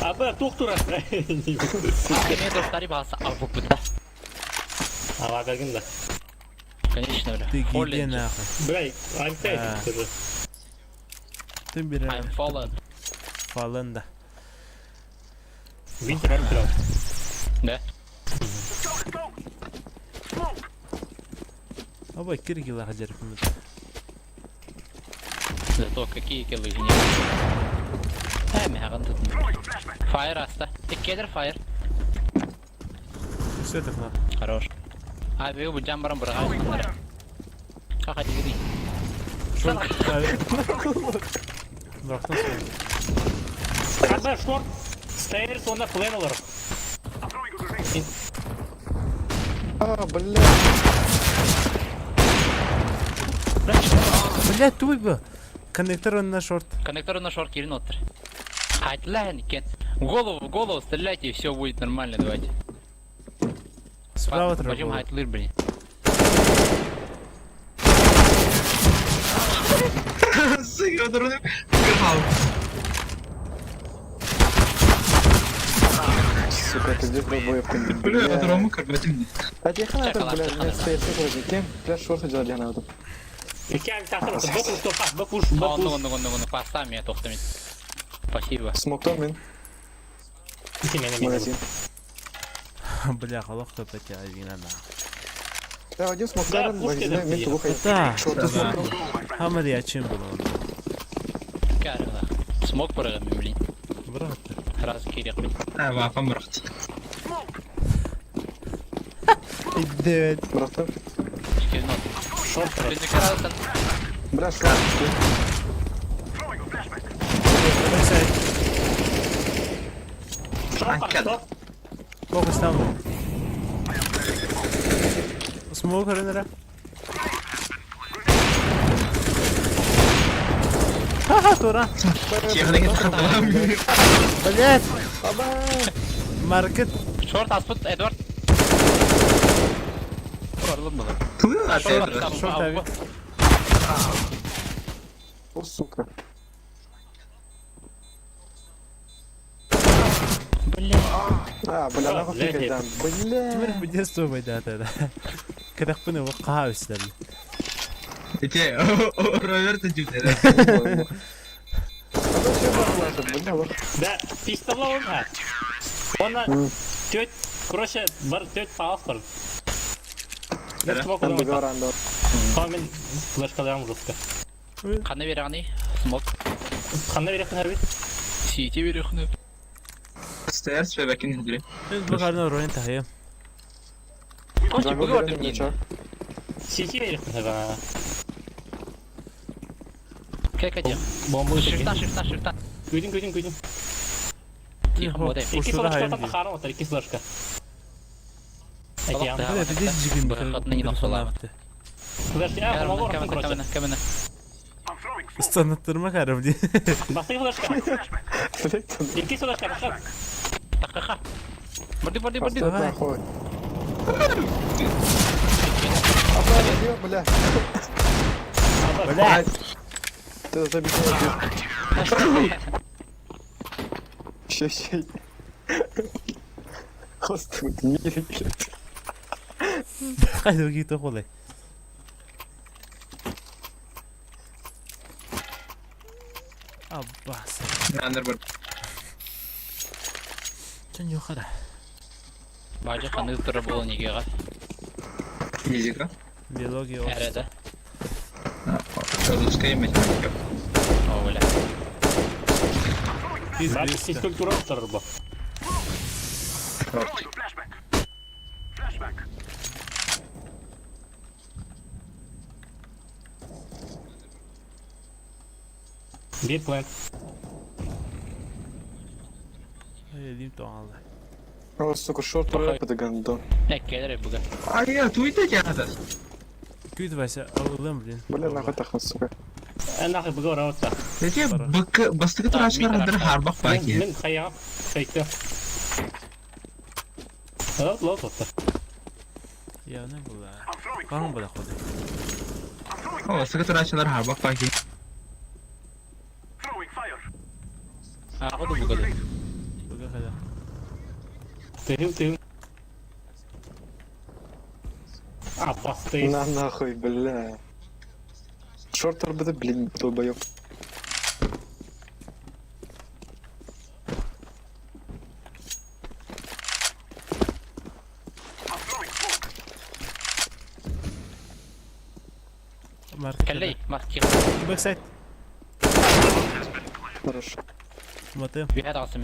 Абы туох турар? Эмиэ достары баҕаса албыппыта. Ава бергин да. Конечно, бля. Ты Fallen. где нахуй? Бля, I'm А. dead. Ты бери. I'm fallen. Fallen да. Винтер бля. Да. Аба киргила хажар Зато какие киллы генерал. Э, тут. Фаер аста. Ты кедр фаер. Все это на. Хорош. А, бегу буджам барам браға. Кака дигри. Бырахтан сол. Абы шорт. Стейрс онда плен олар. А, бля. Блядь, туй бы. Коннектор он на шорт. Коннектор на шорт кирин оттыр. Айтла кен. В голову, в голову стреляйте, и все будет нормально, давайте. Справа Почему трогал. хайтлыр, блин? Сука, дурный. Крал. Сука, ты где долбоебка? Бля, Бля. Рому карбатим. А тебе хана Чекала, тут, бля, чекала. мне стоит цифры, кем? Бля, шорты делали на этом. Икки тахтар. Бокуш тоха, бокуш, Онну, бокуш. онну, онну, онну. Пастам я тохтамит. Спасибо. Смоктор мин, Ики мене мене. магазин. Бля, холох то опять один на. Бля, Вадим смоктор, Да, пушки магазин, да, мин тугу Да. Шорты смоктор. Хамар я чем был? Карла. Смог программе, блин. Брат. Раз кирек, блин. А, вафам брахт. Девять. Братан. Кирин Шорт. оттыр. Ты не Бля, шорты. Шорт, шорт. Плохо стало. Смог ренера. Ха-ха, тура. Блять. Маркет. Шорт аспыт, Эдвард. Орлым было. Шорт, Шорт, авик. О, сука. Бля. А, бля, нахуй Бля, пикать дам. Бля. Тимир детство байда да. Когда пыны вакаус да. Те, Роберт дюдер. А то все баклажа, бля, вот. Да, пистолет он ха. Он теть, короче, бар теть паспорт. Да. Там договор, да. Камен флешкаларым жестко. Қаны берағаны, смог. Ханна берехтен харбит. Сити берехны. Стерс бебекин хидри. Бакарна ройн тахе. Короче, Джангл бұғы берем, ордым чё? Сити берехтен харбит. Кәй кәй Бомбу. Шифтан, шифтан, шифтан. Көйдүн, көйдүн, көйдүн. Тихо, модай. Ики флешка там харам отар, ики флешка. Эти Бля, ты здесь жигин. Бырахатны не нахуй. Флешка, а, помогу, короче. Камена, камена. Станаттырма карабли. Басты флешка. Блядь, там Ики флешка, башка. Тақақа. Бұрды, бұрды, бұрды. Поставь Давай. нахуй. А, бля, бля. Блять. Ты забил. Щей, щей. Господи, не блядь. Хайда гито холай. Аббас. Андер бар. Чон юхара. Бажы қаны тұры болы негеға. Физика. Биология. Әрі Русская математика. О, бля. Бак физкультура отар бу. Шорт. Bir план. Дим то алла. О, сука, шорт рэп это гандон. Әккелер бұға. А я туйта тяда. Күйт Вася, алым, блин. Бля, нахуй тахна, сука. Нахуй буга ораута. Те бк бастыгы турачылар хадыр харбак баки. Мен хаяп хайтты. Лоу тоттор. Явно была. Хаһан была ходы. О, сыгы турачылар харбак баки. Аҕа да бугады. Буга хада. Тыһым тыһым. Аппасты. На нахуй, бля. Шорт РБД, блин, долбоёб. Маркет. Кэллэй, мастер. Бэксайд. Хорошо. Маты. Үһэ тахсым.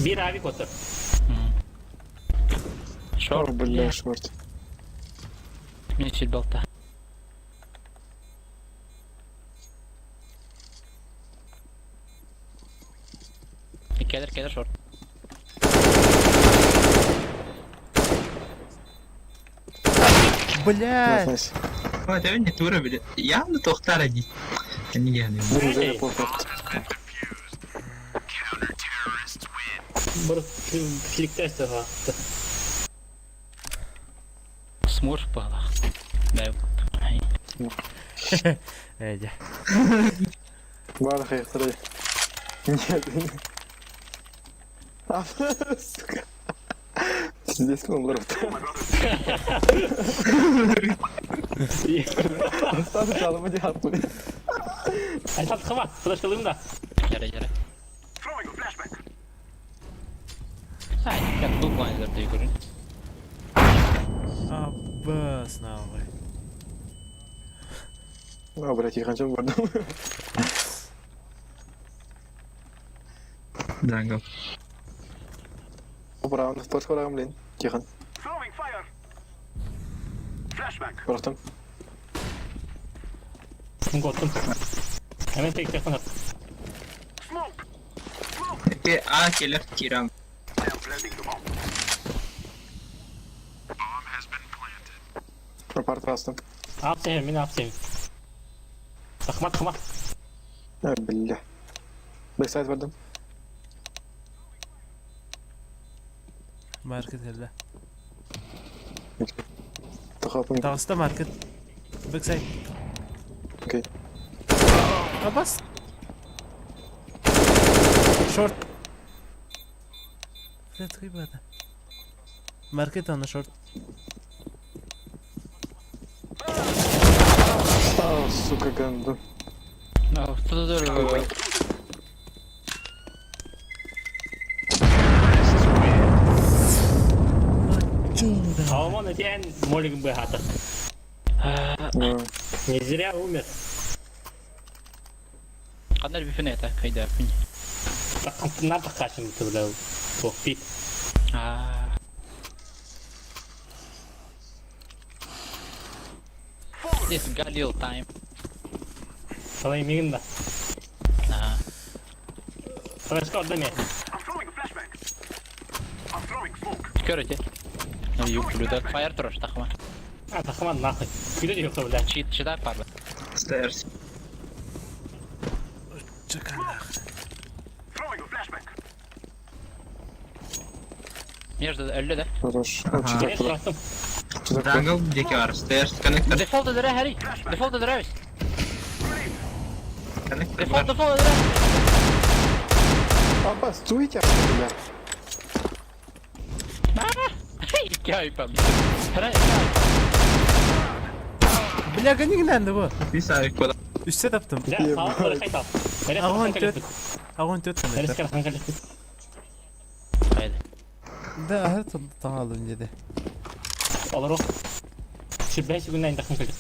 Биир авик отыр. О, Шорт. бля, шорт. Мин сүл балта. Келер, келер шорт. Блядь. Найс. О, это не тура, блин. Явно тохтар один. Не я, не. Неужели плохо? Бір фликтес аға. Смурф балах. Да. Эдя. Барлық аяқтары. Нет. А, сука. Пиздец, он лорд. Остану жалобы делать. Айтат қыма, флешкалым да. Яра, яра. Ай, как был планер ты көрүн. Абас нахуй. А, блядь, я хочу бардым. Джангл. Браво, точка врагом, блин. Тихо. Просто. Готтым. Hemen tek tek at. А, келер кирам. Пропарт растым. Ап сен, мен ап сен. Тахмат, тахмат. А, бля. Бэксайд бардым. Маркет келді. Тахапым. Тағыста маркет. Бэксайд. Окей. Абас. Шорт. Блядь, ребята. Маркет ана шорт. А, сука, ганду. Ну, Алман этен молигім бы хата. Не зря умер. Кандай бифин это, кайда бифин. Таққантына таққашым бля. Тоқпи. А. This Galil time. Салай мигін да. А. Флешка орда мен. Көрөте. Ну, юк, фаер турар, тахма. А, тахмат нахуй. Күлі жоқ, бля. Чит, чита бар. Стерс. Чекай нахуй. Между өллө да. Хорош. Ага. Что Мен такое? сұрақтым. Что такое? Джангл, деки бар. Стерс, коннектор. Дефолт өдөрө Harry. Дефолт өдөрөбүз. Коннектор Дефолт, бар. дефолт өдөрө. Абас, туйте, бля. Икки айпам. Хара Бля, гони гнанды бу. Писай, куда? Үсте таптым. Бля, сауық бір қайтал. Агон төт. Агон төт коннектор. Әріскер қанқалек. Хайда. Да, ахыр таңалдым деді. Олар оқ. Шибәй сүгінен тақын келді.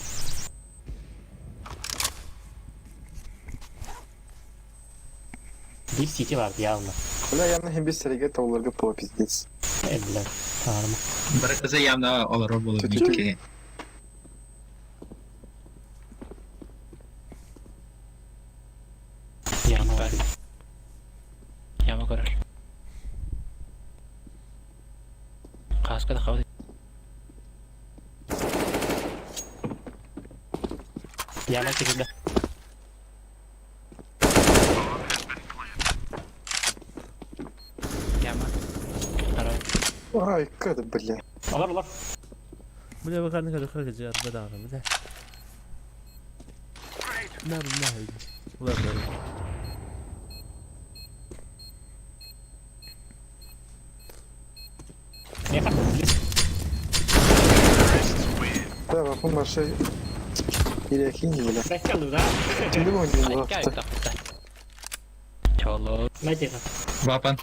Bir сити бар явно. Бля, я на химбис сереге тауларга по пиздец. Э, бля. Арма. Бір кызы явно олар болу Тю-тю-тю. мүмкін. Яма бар. Яма көрөр. Каска да кабы. Яма кетеді. Яма. Ай, када, бля. Алар, алар. Бля, бакарны көрө көрө арба даҕаны, бля. На, на, Ладно. Меха. Да, вапын башы. Или хинди, бля. Бэккалы, да? Şimdi mi oynayayım bu Икки hafta? айыктахта. Чоло. Знаете, Вапан.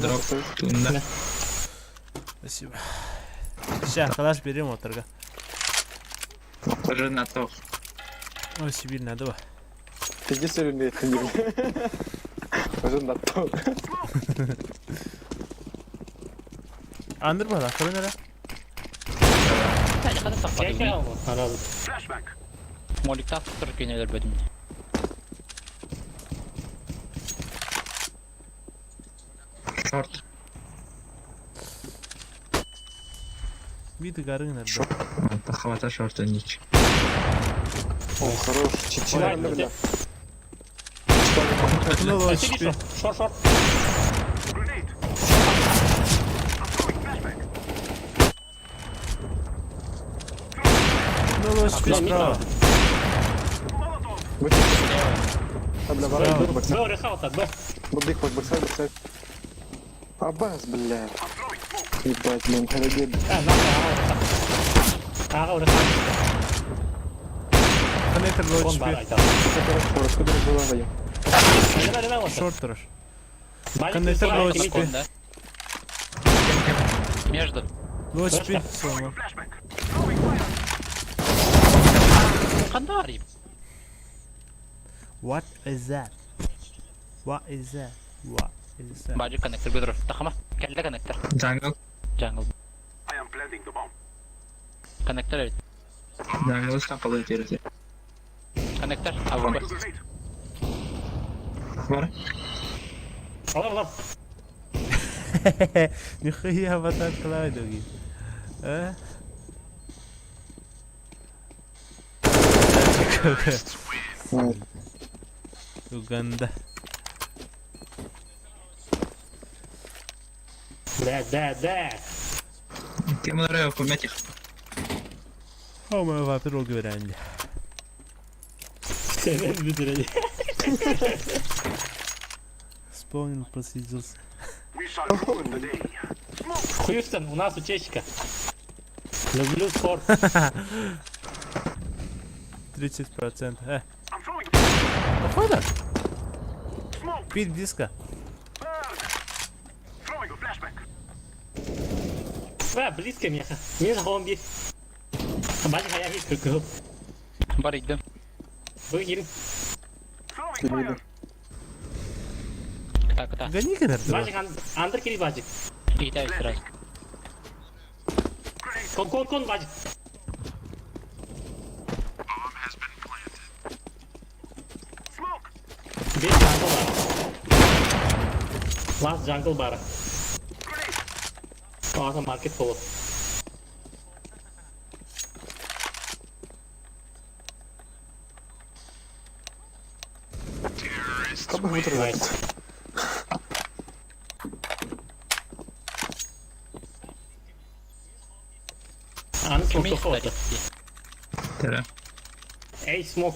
Дроп. Тунда. Спасибо. Сейчас, калаш берем оторга. Тоже на то. Ой, Сибирь надо. Пиздец ölümde ettin gibi. Özün de Андыр бала, көрөн эрэ. Хата саппады. Моликта тұр күйнелер бөдім. Шорт. Виды горы надо. Шорт. Хвата шорта нич. О, хорош. Чичи, бля. Ну, лучше. Шор, шор. Ну, лучше справа. Бля, барай, баксай. Б, рехалта, Б. Бабдик, баксай, баксай. Абаз, бля. Ебать, блин, харагед. А, нахуй, ага, рехалта. Коннектор Он лучше. бар, айта. Шорт тұрыр. Коннектор лучше. Да? Между. Лучше. Сома. Қандай арып? What is that? What is that? What is that? Бажы коннектор көтөр. Тахама. Кәлле коннектор. Джангл. Джангл. Коннектор evet. Джангл стапалы тересе. Коннектор. АВП. Бар. Алар, алар. Нихуя аватар клайдоги. А? Уганда. Да, да, да. Кемлere kometih. О, мой вапир öğrendi. Seven bitiredi. Вспомнил, просиделся. Хьюстон, у нас утечка. Люблю спорт. 30%. Походу? Пить близко. Да, близко меха. Не зомби. Бачи хая хит күкү. Бар идем. Вы кирин. Кыта кыта. Гони ка Бачи андыр кири бачи. Итай сразу. Кон кон кон бачи. Бес jungle бар. Last jungle бар. Ага, маркет болот. Найс. Аны смок тоқы Тере. Эй, смок.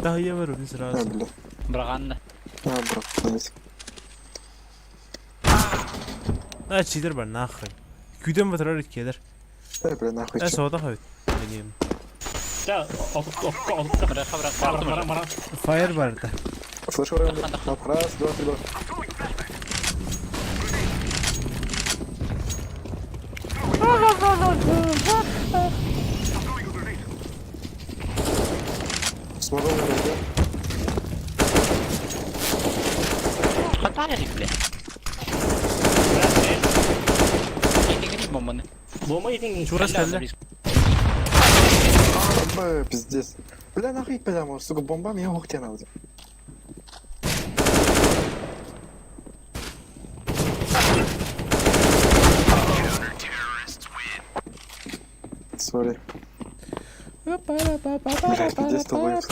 Да, я вырубил сразу. Браганна. А, читер бар, нахуй. Күден батырар кетер. Ә, сода қойд. Менем. Да, отып, отып, отып. Браха браха. Бара, бара, бара. Фаер бар да. Флеш Раз, два, три, два. Смогу да? Қандай арып, бля. Итегин бомбаны. Болма етің. Чура стелле. Б, пиздец. Бля, нахуй прямо, сука, бомба меня ухте надо. Сори. Блядь, пиздец, долбоёб,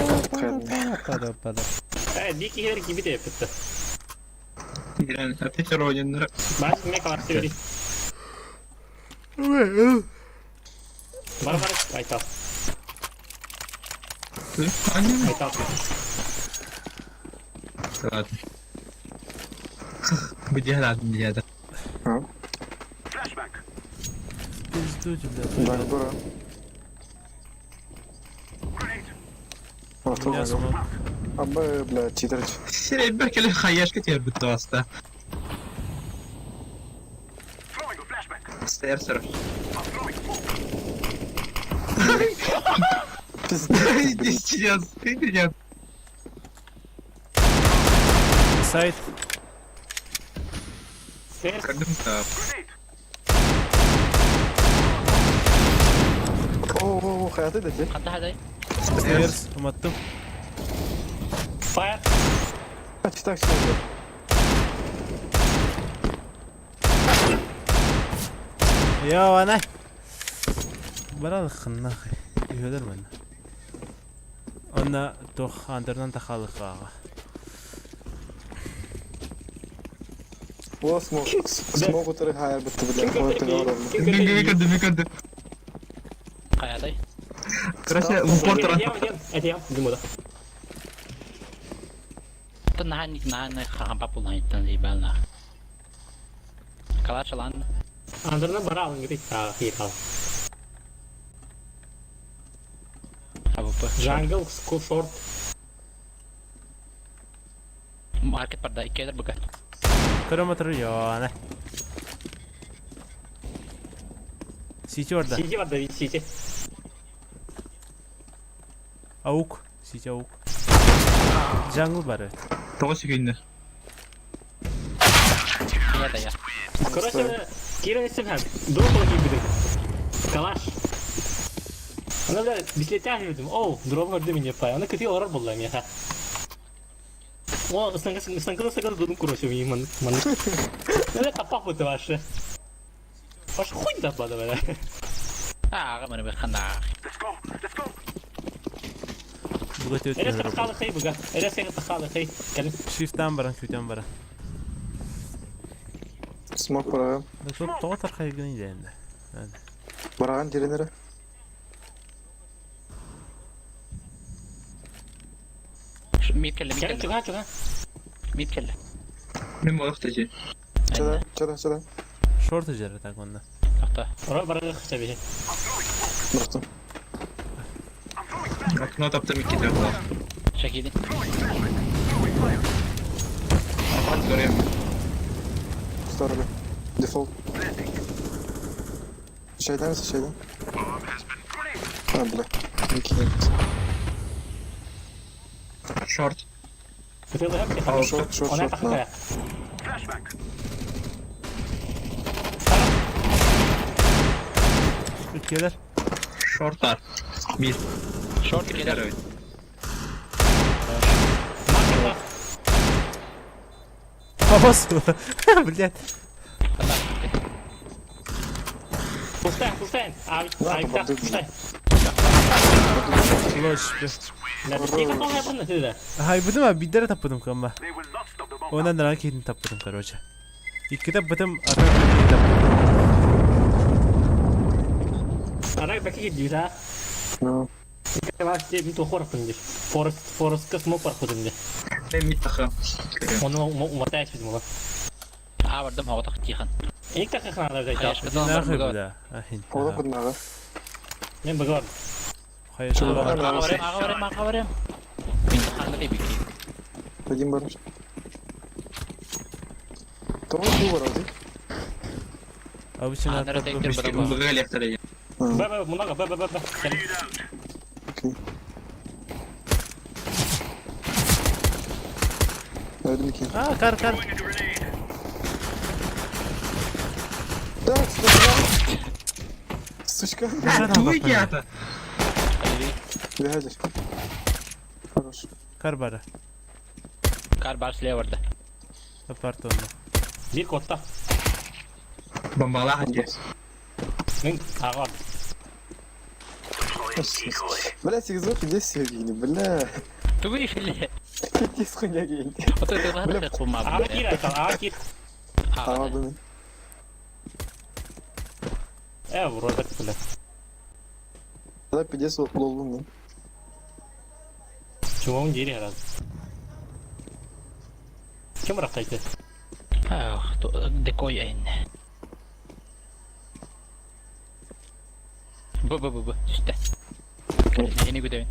Э, биир киһилэр киирбит эппиттэр. Реально, опять Родин. Баас мне квартира. Бар бар, айтал. Айтал. Ладно. بدي هلعب زيادة. Пизду тебя. Да, дура. У меня смог. Абы, блядь, читерч. Сиребер келе хаяш كتير بالتواسطة. Стерсер. Пиздец, блядь. Сейчас, ты меня. Сайт. Стерс. Когда О, о, о, хайаты дати. Ханта хадай. Стерс. Уматтым. Фаер. А, читак, читак. Я ана. Барал хыннах. Үйөлөр мен. Онна тох андернан тахалык ага. О, смог. Смог утыры хайр бітті, блядь. Ой, ты говорил. Микады. Хайадай. Короче, в упор Этиям, этиям, этиям, Димуда. Тон нахан нахан хахан папулан иттан ебална. Калаш алан. Андерна баралын гри. А, хирал. АВП. Jungle, school short. Маркет парда иккедер бука. Кыраматыр я ана. Сити орда. Сити бар да, сити. Аук. Сити аук. Jungle бар evet. Тоғыз секунды. Я да я. Короче, Киран Симхан, дроп кийбитим. Калаш. Ана бля, бислетях жүрдүм. Оу, дроп көрдүм мине пай. Аны көтү орор болду меха. О, станка станка станка дудум короче, ми ман ман. Неле тапак бу ваше. Ваш хуй тапады бля. А, ага, мені бихана. Буга төт. Эле тахалы хей буга. Эле сен тахалы хей. Кел. Shift'ten баран күтен баран. Смог бараган. Тут тоғытар хайгын иде енді. Бараган деренері. Мид келді, мид Кел келді. чуга чуга. Мид келді. Мен болықты же. Чада, чада, чада. Шорты жері так онда. Тоқта. Ора барагы хача бе. Бұрықтым. Окно таптым екі де бар. Шакидин. Апат көрем. Старый. Дефолт. Şeyden misin şeyden? Ha бля. Окей. Шорт. Көтө хап. Шорт, шорт, Она шорт. тахы. На. Иккелер. Шорт бар. Bir. Шорт келер. Evet. Хабас. Блядь. Пустайн, пустайн. А, Да, а, попаду. пустайн. Лоч. Да, ти капал я да. Ай, бұдым а биддері таппыдым кама. Онан ран кейтін таппыдым, короче. Икки таппыдым, ата таппыдым. Арай баки гидита. Ну. Кава те ми то хора пынды. Форест, форест ка смок бар худымды. Мен мид тахы. Оны уматаешь видимо. А, бардым, хаватақ тихан. Эник тахы хана да Хаяш жайта. Нахуй, бля. Ахин. Ода буднага. Мен багар. Хайш. Аға барем, аға барем, аға барем. Мен таханды беки. Один бар. Тоғыз бу бар алды. Обычно Андер тектер Бізге барам. ұлығы лектір. Б б много б б б б. Окей. Öldüm ki. А, кар, кар. Да, сучка. Сучка. Туйки ата. Выходишь. Хорош. Кар бара. Кар бар слева барда. Апарт онда. Бир котта. Бомбала хати. Мен ага. Бля, сигзок, иди сегодня, бля. Тугуй бля. Пиздец хуйня гейн. Вот это ладно, кума, Аҕа бля. киир айтал, аҕа киир. Аҕа. Аҕабын. Э, вроде бля. Да, пиздец лолун. Чумон дири раз. Ким рахтайды? Ах, декой эн. Б б б б. Үстэ. Эни күтәбин.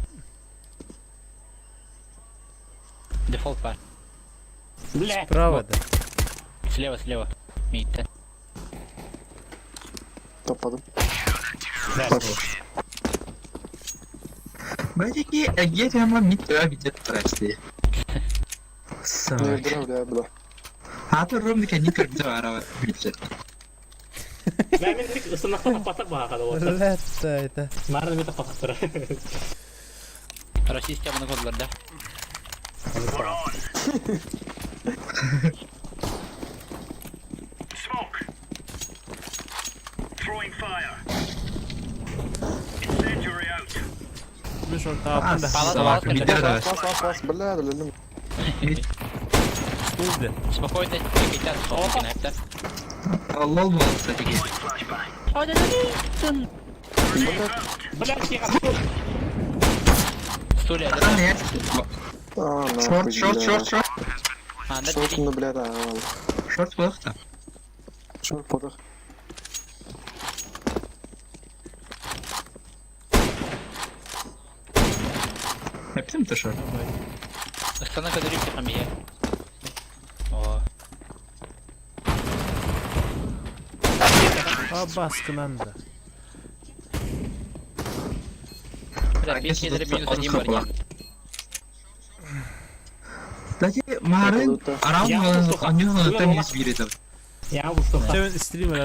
Дефолт бар. Бля. Справа да. Слева, слева. Миттен. Топадым. Бля. Бәлки, әгәр яма мид тора битеп тора Не, бля, бля, бля. Хатыр ром дикән ни керде ара битеп. Бля, мен тик ысынақта таппатақ баға қады вот. Бля, это. Марын мен таппатақ тұр. Российский абыны кодылар да. Мен шорт таптым да. Палат, палат, Миддер да. Бас, бас, бас, бля, бля, бля. Бля. Спокойно, тикетят, спокойно, Лол булса диге. Бля, киға. Стулья, да? Ана я. А, нахуй, Шорт, шорт, бля. шорт, шорт. Анда Шорт, ну, бля, да. Шорт булыкта. Шорт, потох. Әптем то шорт. Ыстана көдөрүп хамия. О, А баскынан да. бля, бир кедер минус один бар. Ләки марын арам Я аню там 101 это. Я устал. Сен стример.